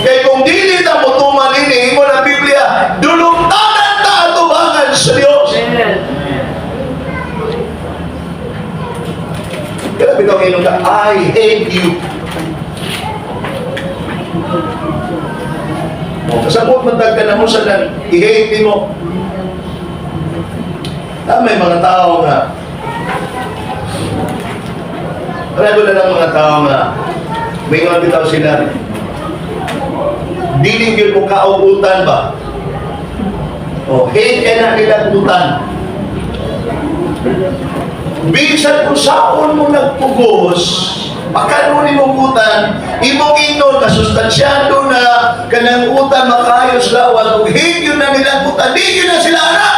Kay kung dili ta mutuman ini, ingon ang Biblia, dulungtanan ta atubangan sa Dios. Amen. Kaya bitaw ingon ka, "I hate you." O, kasabot man tag ka na mo sa nang i-hate mo. Ah, may mga tao nga, regular lang mga tao nga, may mga bitaw sila, dili gyud mo kaugutan ba? O, hate ka na nila utan. Bisan kung saon mo nagpugos, pagkanunin mong utan, imong ingnon, kasustansyado na kanang utan makayos lawas, ug hate yun na nilang utan, di yun na sila anak!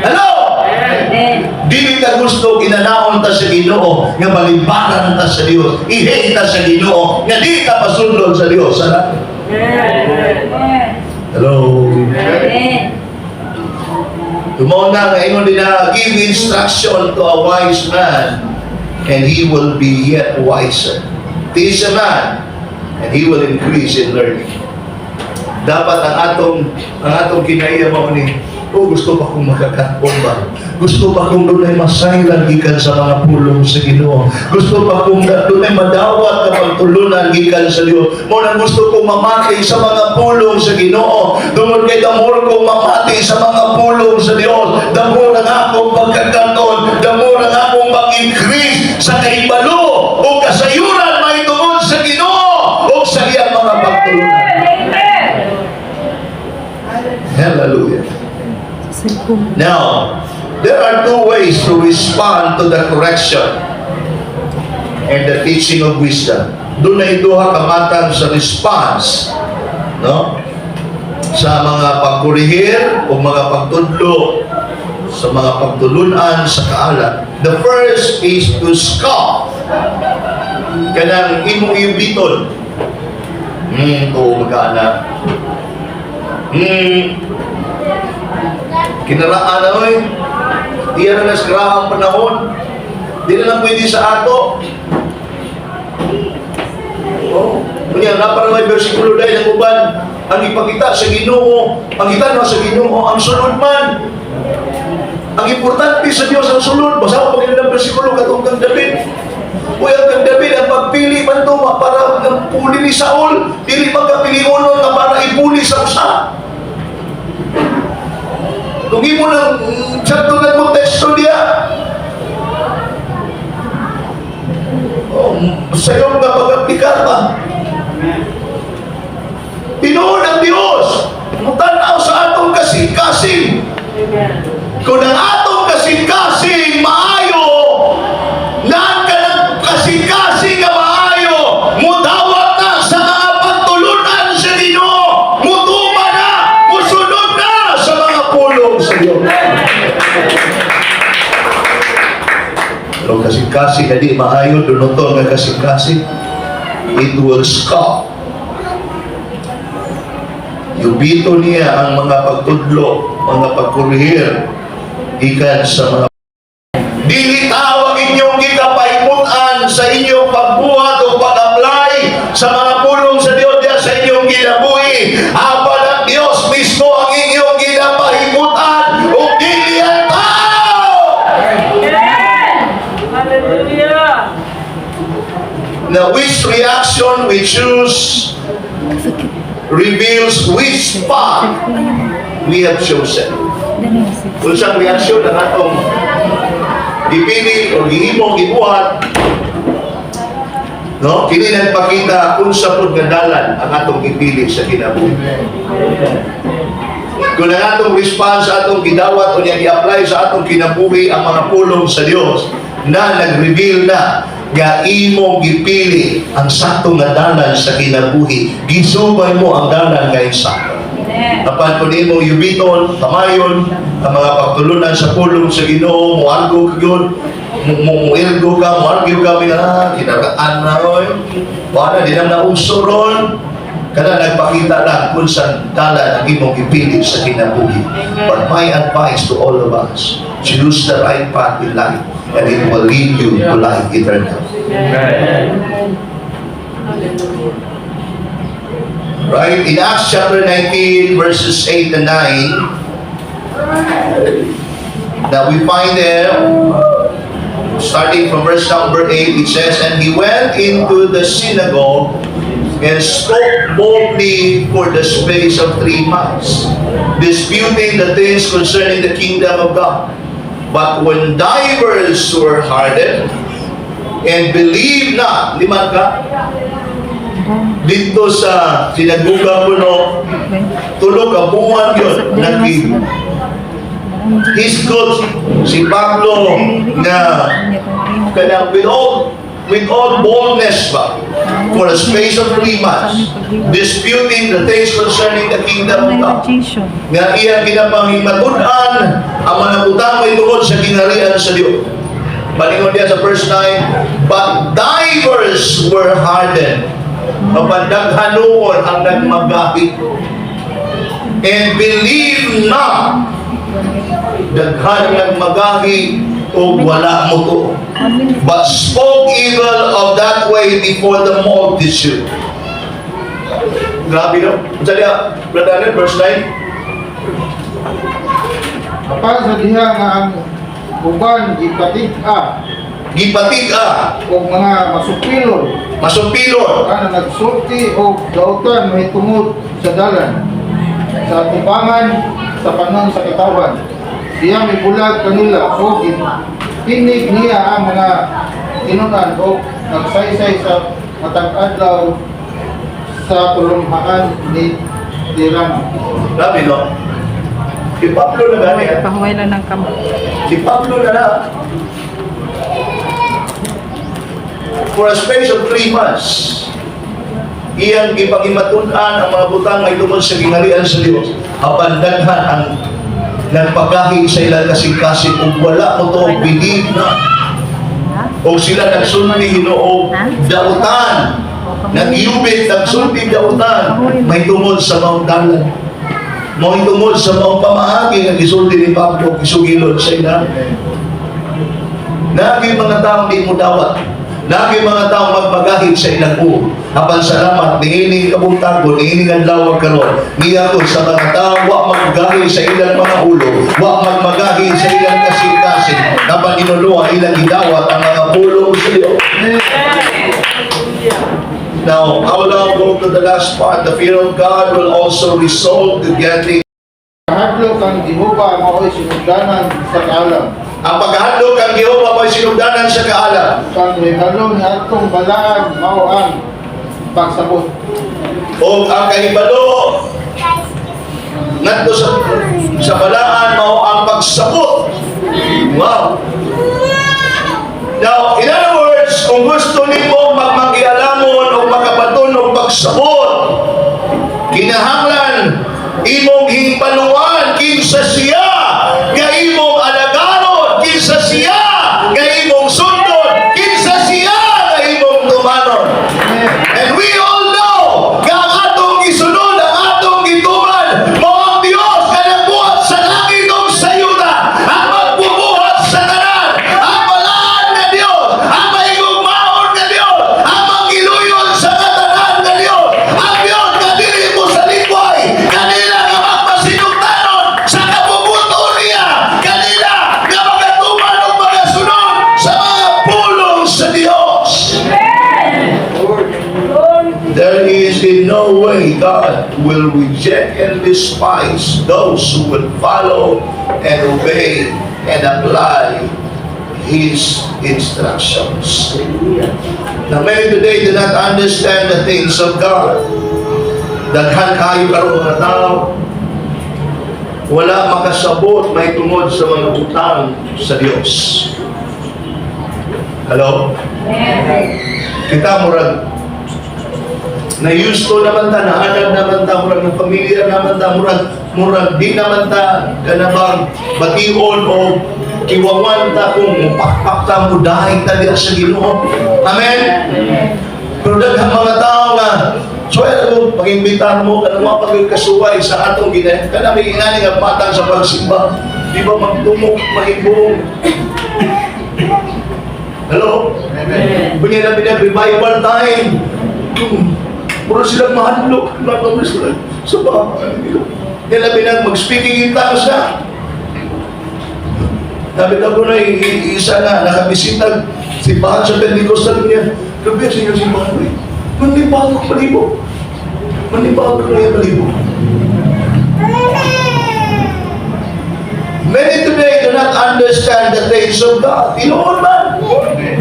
Hello? Dili ta gusto ginanaon ta sa Ginoo nga balibaran ta sa Dios, i-hate ta sa Ginoo nga di ta pasundon sa Dios. Ano? Amen. Hello? Tumaw na nga ingon din na, "Give instruction to a wise man and he will be yet wiser. Teach a man and he will increase in learning." Dapat ang atong kinaiya mao ni, "Oh, gusto pa kong makakatpong ba? Gusto pa kong dunay masayran gikan sa mga pulong sa Ginoo. Gusto pa kong dunay madawat na pagtulunan gikan sa Dios. Mao nang gusto kong mamati sa mga pulong sa Ginoo. Tungod kay the more kong mamati sa mga pulong sa Dios, the more ang akong pagkakaton, the more ang akong mag-increase sa kahibalo o kasayuran mahitungod sa Ginoo o sa iyang mga pagtulunan." Hallelujah. Now, there are two ways to respond to the correction and the teaching of wisdom. Dunay duha ka matang sa response, no? Sa mga pagkurihir o mga pagtudlo, sa mga pagtulunan sa kaalam. The first is to scoff. Kanang imong iubiton. Oo, mag-anak. Kinaraan na, oy. Iya na sa grahang panahon. Di na lang pwede sa ato. Oh, kunya na para may bersikulo dahil ang uban ang ipakita sa Ginoo, ang na sa Ginoo ang sulod man. Ang importante sa Dios ang sulod. Basta pag ng bersikulo katong kang David. Uy, ang kang David, ang pagpili man to para ang puli ni Saul, dili man kapiliunon nga para ipuli sa usa. Kung imo nang sakto ng konteksto niya, oh, sayo nga pag-aplikar ba? Tinuod ang Diyos, mutanaw sa atong kasing-kasing. Kung ang atong kasing-kasing maayo, naan ka ng kasing-kasing nga maayo, mudawat na sa mga pagtulunan sa Ginoo, mutuma na, musunod na sa mga pulong sa Diyos. Pero kasing-kasing na di maayo, dunuton nga kasing-kasing, it will scoff. Yubito niya ang mga pagtudlo, mga pagkurihir, gikan sa mga. Dili tao ang inyong gikapahimutan sa inyong pagbuhat o pag-apply sa mga pulong sa Dios diya sa inyong kinabuhi. Apan ang Dios mismo ang inyong ginapahimutan o dili ang tao! Hallelujah. Now, which reaction we choose reveals which path we have chosen. Kung saan reaksyon ang atong gipili o gihimo, gibuhat, no? Kini nagpakita kung sa pud nga dalan ang atong gipili sa kinabuhi. Kung ang atong response sa atong gidawat o niya gi-apply sa atong kinabuhi ang mga pulong sa Dios na nag-reveal na nga imong gipili ang sakto nga dalan sa kinabuhi, gisubay mo ang dalan nga sakto. Apan kung imo yubiton, kamayon, ang mga pagtulunan sa pulong sa Ginoo, moargo ka gyud, Mo ka, mo argue ka, ah, kinaraan na oy. Wala, di na nauso ron. Kana nagpakita lang kung saan dalan ang imong gipili sa kinabuhi. But my advice to all of us, choose the right path in life and it will lead you to life eternal. Amen. Hallelujah. Right? In Acts chapter 19, verses 8 and 9, that we find there, starting from verse number 8, it says, "And he went into the synagogue and spoke boldly for the space of 3 months, disputing the things concerning the kingdom of God. But when divers were hardened and believed not," lima ka, dito sa sinaguga kuno, tulo ka buwan yun, nag hisgot si Pablo nga kanang with all boldness ba for a space of 3 months, disputing the things concerning the kingdom of God, nga iyang ginapangimatud-an ang mga butang may tungod sa gingharian sa Dios. Balingon diya sa verse 9, "But divers were hardened," apan daghan nuon ang nagmagahi, "and believe not." Daghan nagmagahi o wala mo to. "But spoke evil of that way before the multitude." Grabe, no? Unsa diya, Brother Daniel, verse 9? Apan sa diha nga ang uban gipatig-a Gipatig-a og mga masupilon masupilon kana nagsulti og dautan mahitungod sa dalan sa atubangan sa panon sa katawhan. Siya mibulag kanila og tinig niya ang mga tinunan og nagsaysay sa matag adlaw sa pulunghaan ni Tirano. Grabe, no? Si Pablo na gani, ah. Pahuway lang ng kamot. Si Pablo na na. For a space of 3 months, iyang gipagimatun-an ang mga butang may tungod sa gingharian sa Dios. Apan daghan ang nagpagahi sa ilang kasing-kasing ug wala mo to, believe na. O sila nagsulti Ginoo dautan. Nagyubit, nagsulti dautan. May tungod sa maong dalan. Mao tungod sa maong pamaagi nga gisulti ni Pablo, gisugilon sa ila. Nagi mga taong di mo dawat. Nagi mga taong magmagahid sa ilang ulo. Apan salamat, niining kabuntagon, niining adlaw karon, niyakon sa mga taong wa maggahid sa ilang mga ulo, wa magmagahid sa ilang kasing-kasing, apan inuluwa ilang gidawat ang mga pulong sa Dios. Now, I will now go to the last part. The fear of God will also result to getting Kahadlok kang Jehova mao'y sinugdanan sa kaalam. Ang pagkahadlok kang Jehova mo'y sinugdanan sa kaalam. Kang kahibalo niadtong balaan mao ang pagsabot. O ang kahibalo ngadto sa balaan mao ang pagsabot. Wow. Now, in other words, kung gusto nimo magmagialamon o makabaton og pagsabot, kinahanglan imong hibaluan kinsa siya nga imong alagaron, kinsa siya nga imong sundon, kinsa siya nga imong tumanon. And we all know nga ang atong gisunod, ang atong gituman, mao ang Dios nga nagbuhat sa langit ug sa yuta, ang magbubuhat sa tanan, ang balaan nga Dios, ang mahigugmaon nga Dios, ang manggiluyon sa katanan nga Dios, ang Dios nga dili mo salikway, kanila nga magpasinugtanon sa kabubut-on niya, kanila nga magatuman ug magasunod sa mga pulong sa Dios. There is in no way God will reject and despise those who will follow and obey and apply His instructions. Now, many today do not understand the things of God. Daghan kayo karon mga tao, wala makasabot may tungod sa mga butang sa Dios. Hello? Kita murag na used to naman ta, naanad naman ta, murag na familiar naman ta, murag Murag di naman ta kanabang bation o kiwawan ta kung mupakpak ta, mudahin ta diha sa Ginoo. Amen? Pero daghang mga tao nga, so ay ko, pag-imbitahan mo, kanang mga pagkasuway sa atong gina, kanang may ingani nga patang sa pagsimba, di ba magtumok, mahibong? Hello? Amen. Bunya na pinag revival time. Puro silang mahadlok. Nakami sila sa bahay. Nila pinag mag-speaking in tongues na. Sabi ko na, isa na, nakabisita simbahan sa Pentecostal niya. Grabe sa inyong simbahan ko eh. Manibag ko palibo. Manibag ko ngayon palibo. Many today do not understand the things of God. Tinuod man.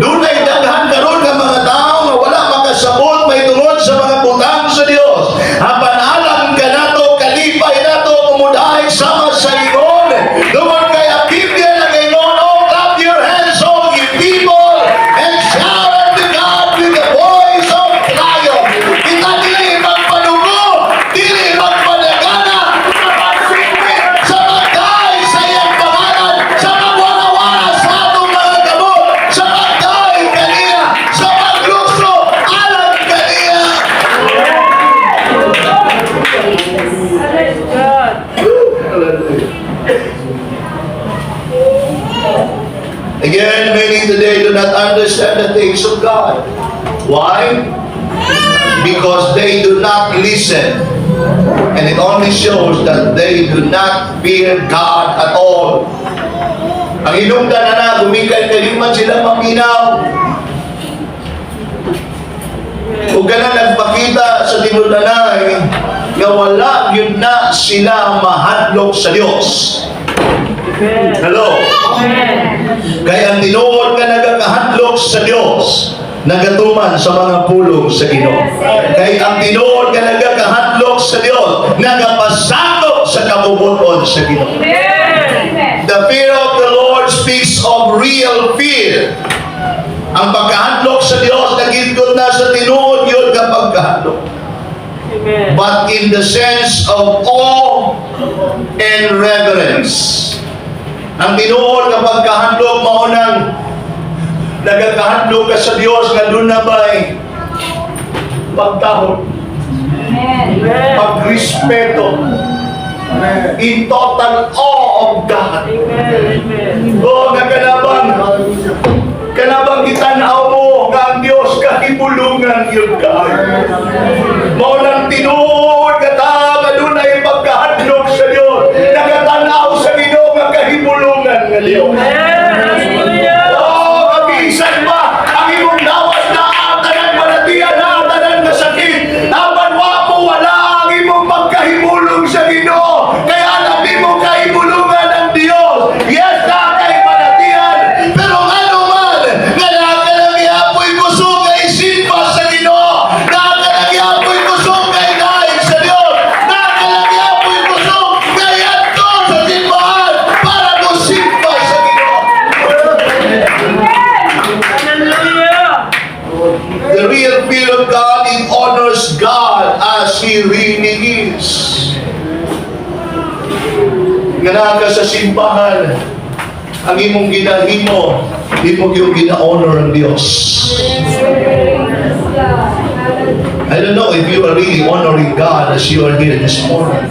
Dunay daghan karon nga mga tao nga wala makasabot may tungod sa mga butang sa Dios. Apan alam kanato, kalipay nato kumudahay sama sa ingon. Tungod kay ang Biblia nagaingon, "Oh, clap your hands, all ye people, and shout unto God with the voice of triumph." Kita dili magpanugo, dili magpadagana, sa pagsikwit, sa pagdaig sa iyang pangalan, sa pagwarawara sa atong mga kamot, sa pagdaig kaniya, sa paglukso alang kaniya. Praise God. Hallelujah. Again, many today do not understand the things of God. Why? Because they do not listen. And it only shows that they do not fear God at all. Ang hinungdan na na, gumikan kay di man sila maminaw. Ug kana nagpakita sa tinud-anay nga wala gyud na sila mahadlok sa Dios. Amen. Hello? Amen. Kaya ang tinuod nga nagakahadlok sa Dios, nagatuman sa mga pulong sa Ginoo. Kay ang tinuod nga nagakahadlok sa Dios, nagapasakop sa kabubut-on sa Ginoo. Amen. The fear of the Lord speaks of real fear. Ang pagkahadlok sa Dios nagigod na sa tinuod yun nga pagkahadlok. Amen. But in the sense of awe and reverence. Ang tinuod nga pagkahadlok mao nang nagakahadlok ka sa Dios nga duna bay pagtahod, Amen. pagrespeto, in total awe of God. Amen. Amen. Oh, nga kanabang gitanaw mo nga ang Dios kahibulungan yun kaayo. Mao nang tinuod nga ta nga dunay pagkahadlok sa Dios. Nagatanaw sa Ginoo nga kahibulungan nga Dios. Amen. Hallelujah. Oh, kabisan ba ang imong lawas na tanan balatian na tanan nga sakit. Apan wa mo wala ang imong pagkahibulong sa Ginoo. Kaya alam nimo kahibulungan ang Dios. Yes, na kay balatian, pero ngano man nga naa ka lang gihapoy kusog kay simba sa Ginoo. Naa ka lang gihapoy kusog kay daig sa Dios. Naa ka lang gihapoy kusog kay adto sa simbahan para mo simba sa Ginoo. Hallelujah. The real fear of God, it honors God as He really is. Nga naa ka sa simbahan, ang imong ginahimo, di mo yung gina-honor ang Diyos. I don't know if you are really honoring God as you are here this morning.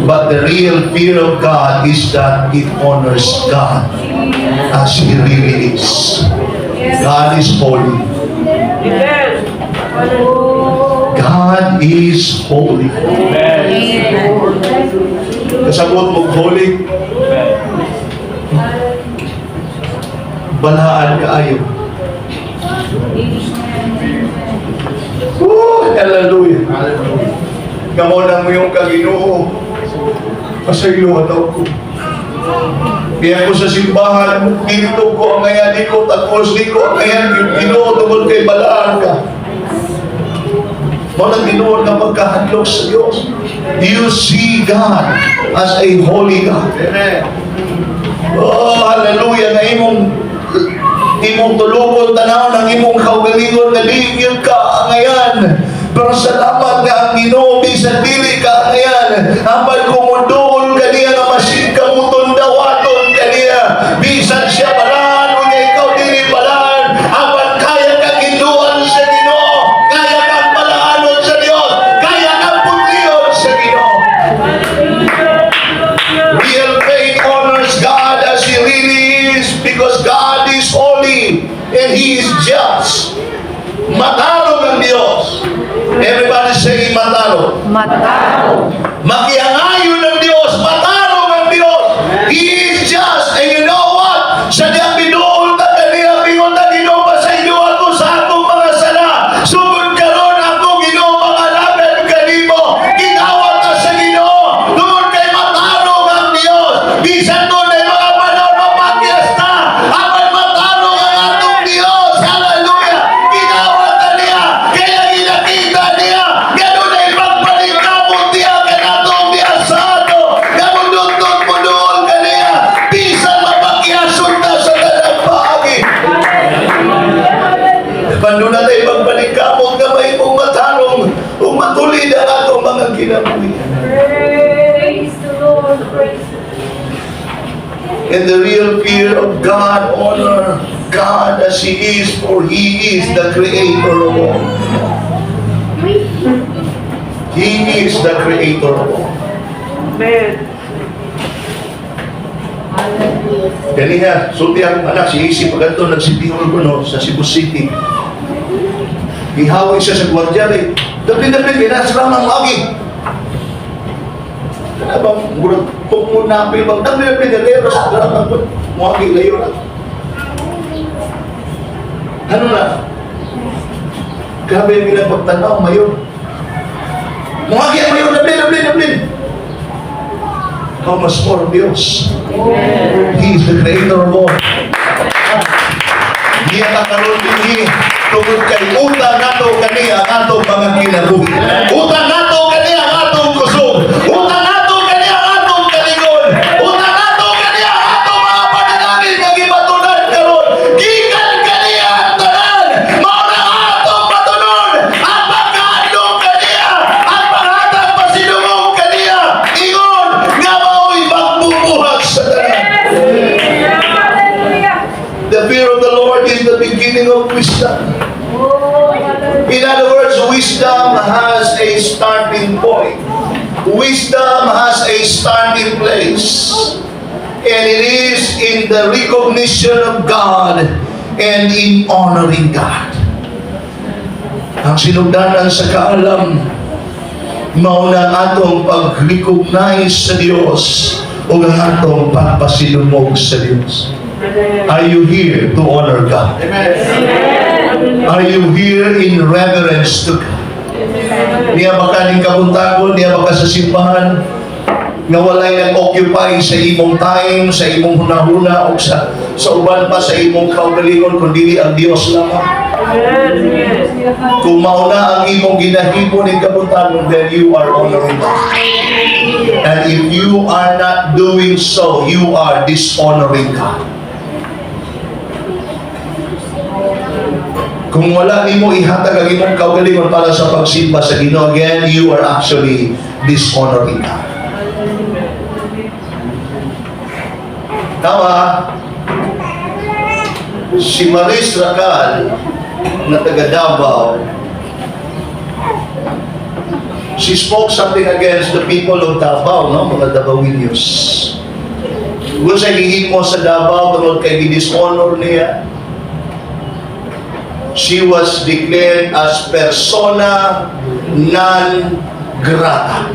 But the real fear of God is that it honors God as He really is. God is holy. Amen. God is holy. Amen. Kasabot mo holy, Amen. Balaan kaayo. Oh, hallelujah. Hallelujah. Kamo nang yung kaginoo. Pasaylo daw ko. Kaya ko sa simbahan, dito ko ang ngayan, di ko takos, di ko ang ngayan, yung Ginoo tungod kay balaan ka. Mao nang tinuod nga pagkahadlok sa Diyos. You see God as a holy God. Amen. Oh, hallelujah, nga imong tulukon tanaw ng imong kaugalingon nga di yun ka angayan. Pero salamat nga ang Ginoo bisan dili ka angayan. Apan kung muduol kaniya nga masigkamuton, dawaton kaniya. Bisan siya balaan o ikaw dili balaan. Apan kaya kang hinduan sa Ginoo. Kaya kang balaanon sa Dios. Kaya kang putlion sa Ginoo. Real faith honors God as He really is because God is holy and He is just. Matarong ang Diyos. Everybody say matarong. Matarong. Makiangayon ng Diyos. Matarong ang Diyos. He is just. And you know what? Sa diyang binuol ta kaniya, bingon ta, "Ginoo, pasaylo ako sa akong mga sala. Sugod karon ako, Ginoo, mangalagad kanimo." Gidawat ta sa Ginoo. Tungod kay matarong ang Diyos. Bisan dunay mga panahon mapakyas ta, apan matarong ang atong Diyos. Hallelujah! Gidawat ta niya. Kaya ginakita niya. Ganun ay pagpaningkamot niya kanatong niya sa ato. Gamudutot mo kaniya. Bisan mapakyason ta sa tanang paagi. Panduna tayo pagpaningkamot nga may mong matarong ug matulid ang atong mga kinabuhi. Praise the Lord. Praise the In the real fear of God, honor God as He is, for He is the creator of all. He is the creator of all. Amen. Kaniya, sulti ang anak, si Isi, pagkanto, nag-City Hall ko, no, sa Cebu City. Gihawi siya sa gwardiya, eh. Dapit-dapit, kinasram ang agi. Kana bang, murag, pukmo napil bang, dapit-dapit, layo sa garang ko, muagi, layo na. Ano na? Grabe yung ilang pagtanaw, mayor. Muagi ang mayor, dapit, dapit, dapit. How much more Diyos? He is the creator of all. Niya ka karon dinhi tungod kay utang nato kaniya ang atong mga kinabuhi. Utang nato kaniya ang atong kusog. Utang nato kaniya ang atong kalingon. Utang nato kaniya ang atong mga panalangin nga gibatunan karon. Gikan kaniya ang tanan. Mao na ang atong batunon ang pagkahandom kaniya, ang paghatag pasidungog kaniya. Ingon nga mao'y magbubuhat sa tanan. Hallelujah. The fear of the Lord is the beginning of wisdom. Oh, hallelujah. In other words, wisdom has a starting point. Wisdom has a starting place. And it is in the recognition of God and in honoring God. Ang sinugdanan sa kaalam, mao na ang atong pag-recognize sa Dios o ang atong pagpasidungog sa Dios. Are you here to honor God? Amen. Are you here in reverence to God? Niya ba ka ning kabuntagon? Niya ba ka sa simbahan? Nga walay nag-occupy sa imong time, sa imong hunahuna, o sa uban pa sa imong kaugalingon, kundi ang Dios lamang. Kung mao na ang imong ginahimo ning kabuntagon, then you are honoring God. And if you are not doing so, you are dishonoring God. Kung wala nimo ihatag ang imong kaugalingon para sa pagsimba sa Ginoo, again, you are actually dishonoring God. Tama. Si Maris Racal na taga Davao, she spoke something against the people of Davao, no? Mga Davaoenos. Kung sa gihimo sa Davao, tungod kay gidishonor niya, she was declared as persona non grata.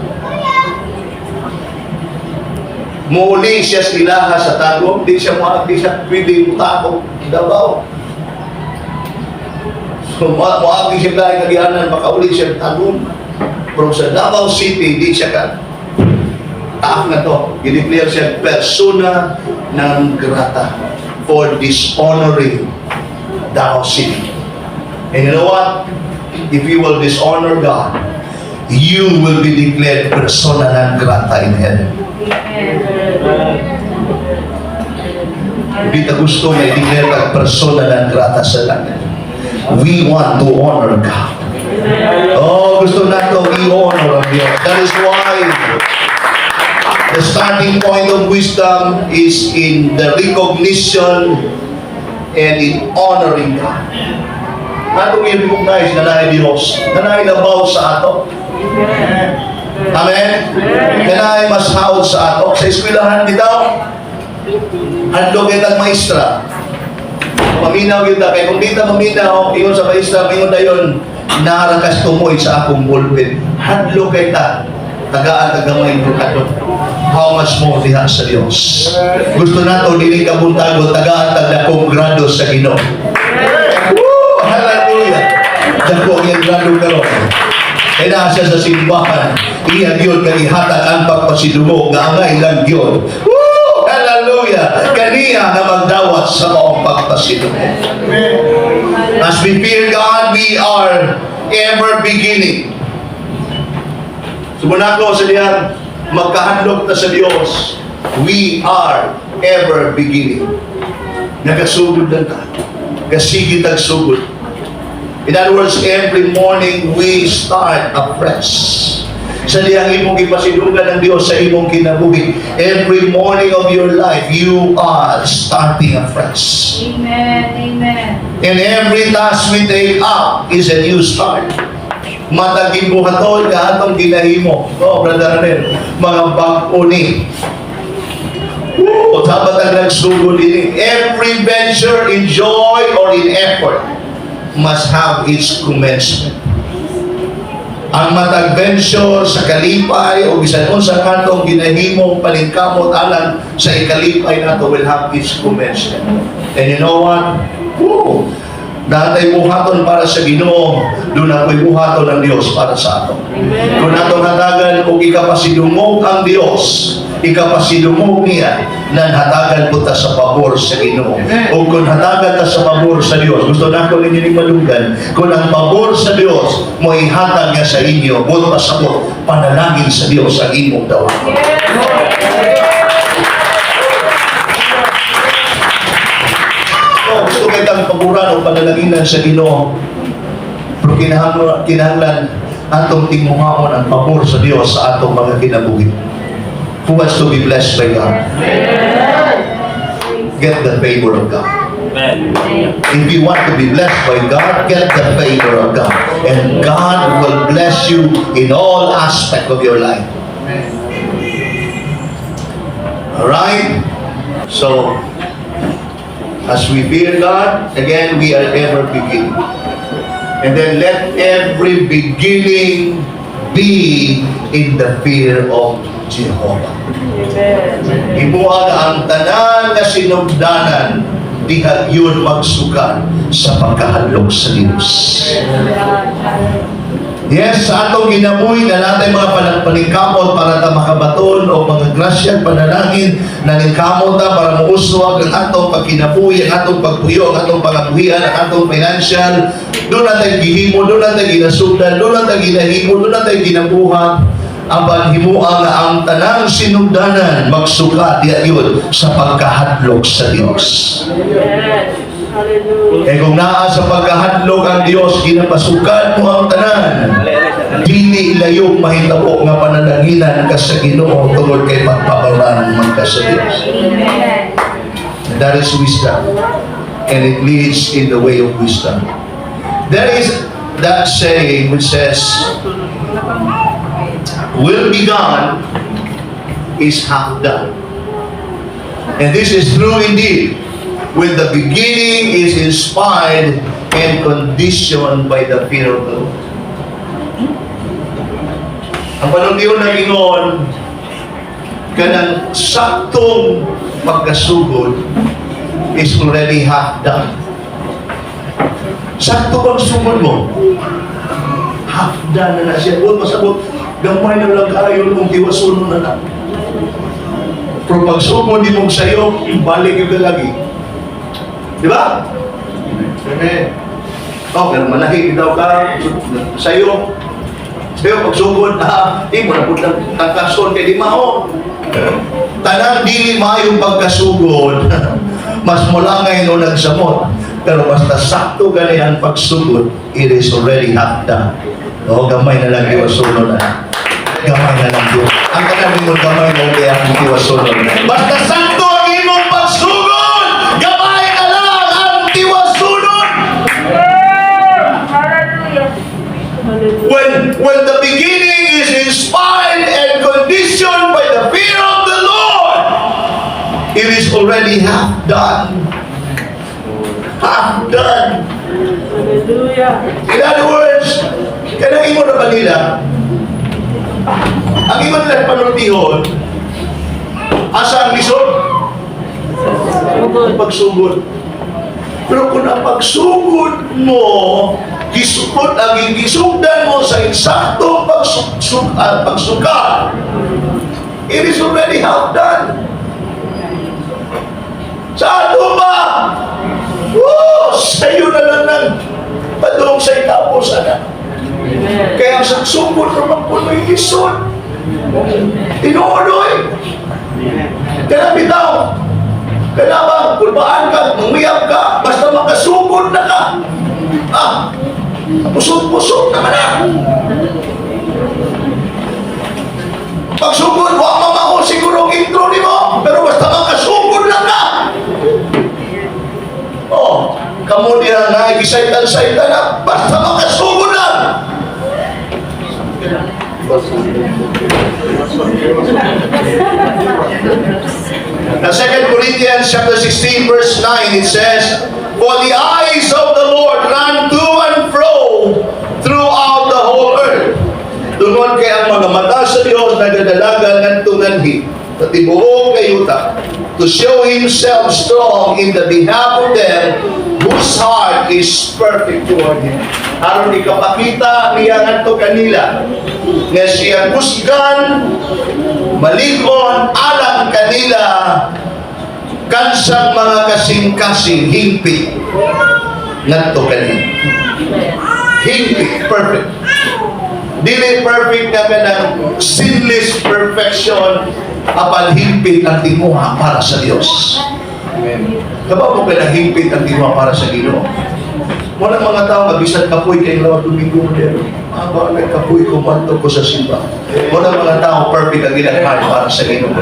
Muuli siya sa ilaha sa Tagum, di siya mo, di siya pwede mutakog Davao. So, moagi siya dahil kagianan, makauli siya sa Tagum. Pero sa Davao City, di siya ka taak na to. Gideclare siya persona non grata for dishonoring Davao City. And you know what? If you will dishonor God, you will be declared persona non grata in heaven. Hindi ta gusto na i-declare kag persona non grata sa langit. We want to honor God. Oh, Oh, gusto nato i-honor ang Diyos. That is why the starting point of wisdom is in the recognition and in honoring God. Atong i-recognize na naay Diyos, na naay labaw sa ato. Amen? Na naay mas haod sa ato. Sa eskwelahan bitaw, handog kitang maestra. Maminaw kita. Kay kung di ta maminaw, ingon sa maestra, ingon dayon, "Naa ra kas tumoy sa akong ballpen." Hadlok kay ta. Tagaan ta gamay pero hadlok. How much more diha sa Dios? Gusto nato dili kabuntago, tagaan tag dakong grado sa Ginoo. Woo! Hallelujah! Dako ang iyang grado karon. Kaya naa siya sa simbahan, iya gyud nga ihatag ang pagpasidungog nga angay lang gyud. Woo! Hallelujah! Kaniya nga magdawat sa maong pagpasidungog. As we fear God, we are ever beginning. Sumunako sa diyan, magkahadlok na sa Diyos, we are ever beginning. Nagasugod lang ta. Gasige tag sugod. In other words, every morning we start afresh. Sa diyang imong gipasidunggan ng Diyos sa imong kinabuhi, every morning of your life, you are starting afresh. Amen. Amen. And every task we take up is a new start. Matag gibuhaton nga atong ginahimo. Oh, Brother Arnel, mga bag-o ni. Woo, dapat ang nagsugod ini. Every venture in joy or in effort must have its commencement. Ang matag venture sa kalipay o bisan unsa katong ginahimong paningkamot alang sa ikalipay nato will have its commencement. And you know what? Woo! Naa tay buhaton para sa Ginoo, duna po'y buhaton ng Dios para sa ato. Kung atong hatagan og ikapasidungog ang Dios, ikapasidungog niya, nan hatagan po ta sa pabor sa Ginoo. O kung hatagan ta sa pabor sa Dios, gusto nako ninyo ning madunggan, kung ang pabor sa Dios mo ihatag niya sa inyo, buot pasabot, panalangin sa Dios ang imong dawaton. Oh, gusto kitang paboran o panalanginan sa Ginoo. Pero kinahanglan atong tinguhaon ang pabor sa Dios sa atong mga kinabuhi. Who wants to be blessed by God? Get the favor of God. If you want to be blessed by God, get the favor of God. And God will bless you in all aspect of your life. Alright? So, as we fear God, again, we are ever beginning. And then let every beginning be in the fear of Jehovah. Himua nga ang tanan nga sinugdanan diha yun magsukad sa pagkahadlok sa Dios. Yes, sa atong ginabuhi na natin mga paningkamot para ta makabaton o mga grasya panalangin, naningkamot ta para muuswag ang atong pagkinabuhi, ang atong pagpuyo, ang atong pangabuhian, ang atong financial. Duna tay gihimo, duna tay ginasugdan, duna tay ginahimo, duna tay ginabuhat. Apan himua nga ang tanang sinugdanan magsuka diha yun sa pagkahadlok sa Dios. Yes. Hallelujah. Kaya kung naa sa pagkahadlok ang Dios, ginapasukan mo ang tanan. Dili layong mahitabo nga panalanginan ka sa Ginoo tungod kay pagpabaran man ka sa Dios. Amen. And that is wisdom. And it leads in the way of wisdom. There is that saying which says, "Well begun is half done." And this is true indeed when the beginning is inspired and conditioned by the fear of the Lord. Ang panultihon ng ingon, kanang saktong pagkasugod is already half done. Sakto bang sugod mo? Half done na na siya. Huwag masabot, gamay na lang kayo kung tiwason na na. Pero pag sugod di mong sayo, balik yung lagi. Di ba? Amen. Oh, pero manahi daw ka sayo. Sayo pag sugod na, di mo na pud lang tangkason kay di mao. Tanang dili maayong pagkasugod, mas mulangay no nagsamot. Pero basta sakto gani ang pagsugod, it is already half done. Oh, gamay na lang tiwasonon na. Gamay na lang Dios. Ang kanang mo, gamay na lang kaya akong tiwasonon. Basta sakto ang imong pagsugod, gamay na lang ang tiwasonon. Hallelujah. When the beginning is inspired and conditioned by the fear of the Lord, it is already half done. Half done. Hallelujah. In other words, kanang imo na kanila, ang imo nila panultihon, asa ang lisod? Pagsugod. Pero kung ang pagsugod mo, gisugod ang gisugdan mo sa insaktong pagsukat, it is already half done. Sa ato ba? Oh, sa'yo na lang nang padung sa itapos, anak. Kaya ang sagsugod naman po may lisod. Tinuodoy. Kaya bitaw, kailangan, kulbaan ka, manguyab ka, basta makasugod na ka. Ah, pusod-pusod naman na. Pagsugod, wa mamao siguro ang intro ni mo, pero basta makasugod lang ka. Oh, kamo diha nga gisaytan-saytan na, basta makasugod lang. Now, 2 Corinthians chapter 16, verse 9, it says, "For the eyes of the Lord run to and fro throughout the whole earth." Tungod kay ang mga mata sa Dios nagadalagan ngadto nganhi sa tibuok kayuta, to show Himself strong in the behalf of them whose heart is perfect toward Him. Aron ikapakita niya ngadto kanila nga siya kusgan, malikon alang kanila kansang mga kasing-kasing hingpit ngadto kanila. Hingpit, perfect. Dili perfect nga kanang sinless perfection, apan hingpit ang tinguha para sa Dios. Amen. Kabaw mo kay hingpit ang tinguha para sa Ginoo. Wala mga tao nga bisan kapoy kay lawat Domingo mo dero. Ah, ba kapoy ko, manto ko sa simba. Wala mga tao perfect ang ilang heart para sa Ginoo.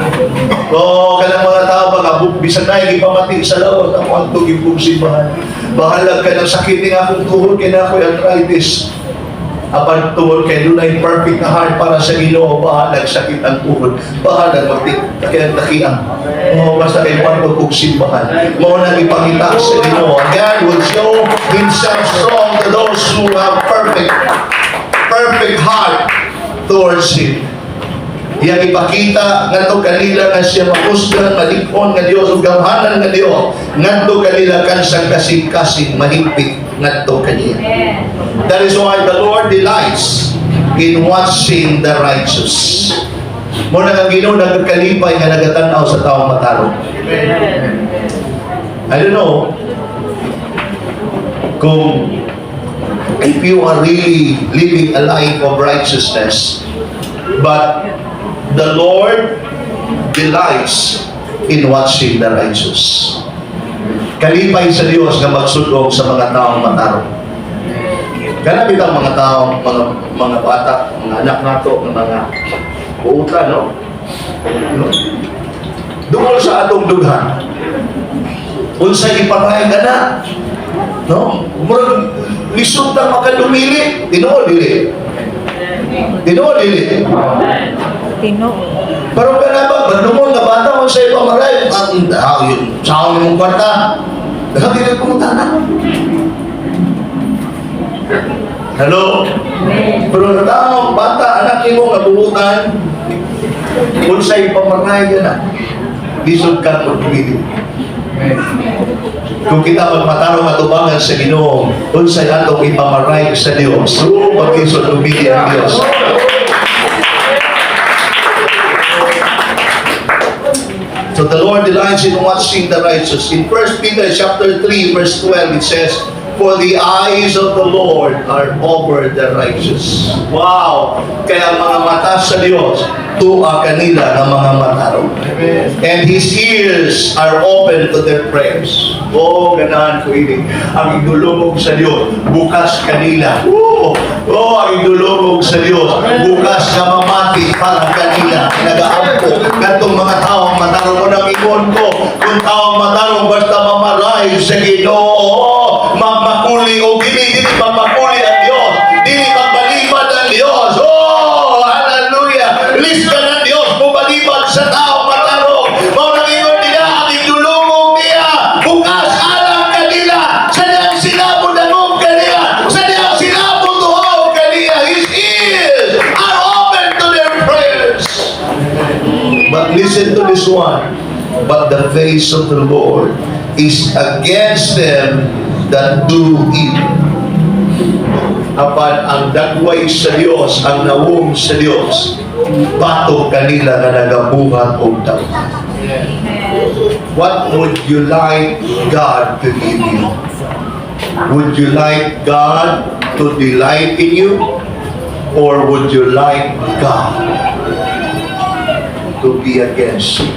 Oh, kanang mga tao ba bisan na gipamati sa lawas ang anto gipug simbahan. Bahalag ka ng sakit ng akong tuhod kay na ako'y arthritis. Apan tungod kay dunay perfect na heart para sa Ginoo, bahalag sakit ang tuhod, bahalag magtik kaya takiang. Oh, basta kay manto kog simbahan. Mao nang ipangita sa Ginoo. God will show Himself strong to those who have perfect perfect heart towards Him. Iyang ipakita ngadto kanila nga siya mahusgan, malikon nga Dios ug gamhanan nga Dios ngadto kanila kansang kasing-kasing mahigpit ngadto kaniya. That is why the Lord delights in watching the righteous. Mao na ang Ginoo nagkalipay nga nagatan-aw sa taong matarong. I don't know kung if you are really living a life of righteousness, but the Lord delights in watching the righteous. Kalipay sa Dios nga magsudong sa mga taong matarong. Kana bitaw mga tao, mga bata, mga anak nato, nga mga buutan, no? No? Duol sa atong dughan. Unsay ipamahay ka na? No? Murag lisod ta makadumili. Tinuod dili? Tinuod dili? Tinuod. Pero kana ba, badlungon nga bata, unsay pamaray? Ang ah, yun, sa imong kwarta. Daghan kay pangutana. Hello? Pero ang tao, bata, anak nimo nga buutan, unsay pamaray ka na? Lisod ka magpili. Kung kita magmatarong atubangan sa Ginoo, unsay atong ipamaray sa Dios? Pagkisod lumili ang Dios. So the Lord delights in watching the righteous. In 1 Peter chapter 3 verse 12, it says, "For the eyes of the Lord are over the righteous." Wow! Kaya ang mga mata sa Dios, tuwa kanila ng mga matarong. And His ears are open to their prayers. Oh, ganahan ko ini. Ang igdulumog sa Dios, bukas kanila. Oh, ang igdulumog sa Dios, bukas nga mamati para kanila. Nagaampo. Katong mga taong matarong ko nang ingon ko. Kung taong matarong basta mamaray sa Ginoo, mamakuli o dili dili mamakuli ang Dios. Dili magbalibad ang Dios. Oh, hallelujah. Lisgan ang Dios mubalibad sa taong matarong. Mao nang ingon nila ang igdulumog niya. Bukas alang kanila. Sa diyang sila modangog kanila. Sa diyang sila motuhaw kanila. His ears are open to their prayers. But listen to this one. "But the face of the Lord is against them that do evil." Apan ang dagway sa Dios, ang nawong sa Dios, batok kanila nga nagabuhat og daot. What would you like God to give you? Would you like God to delight in you? Or would you like God to be against you?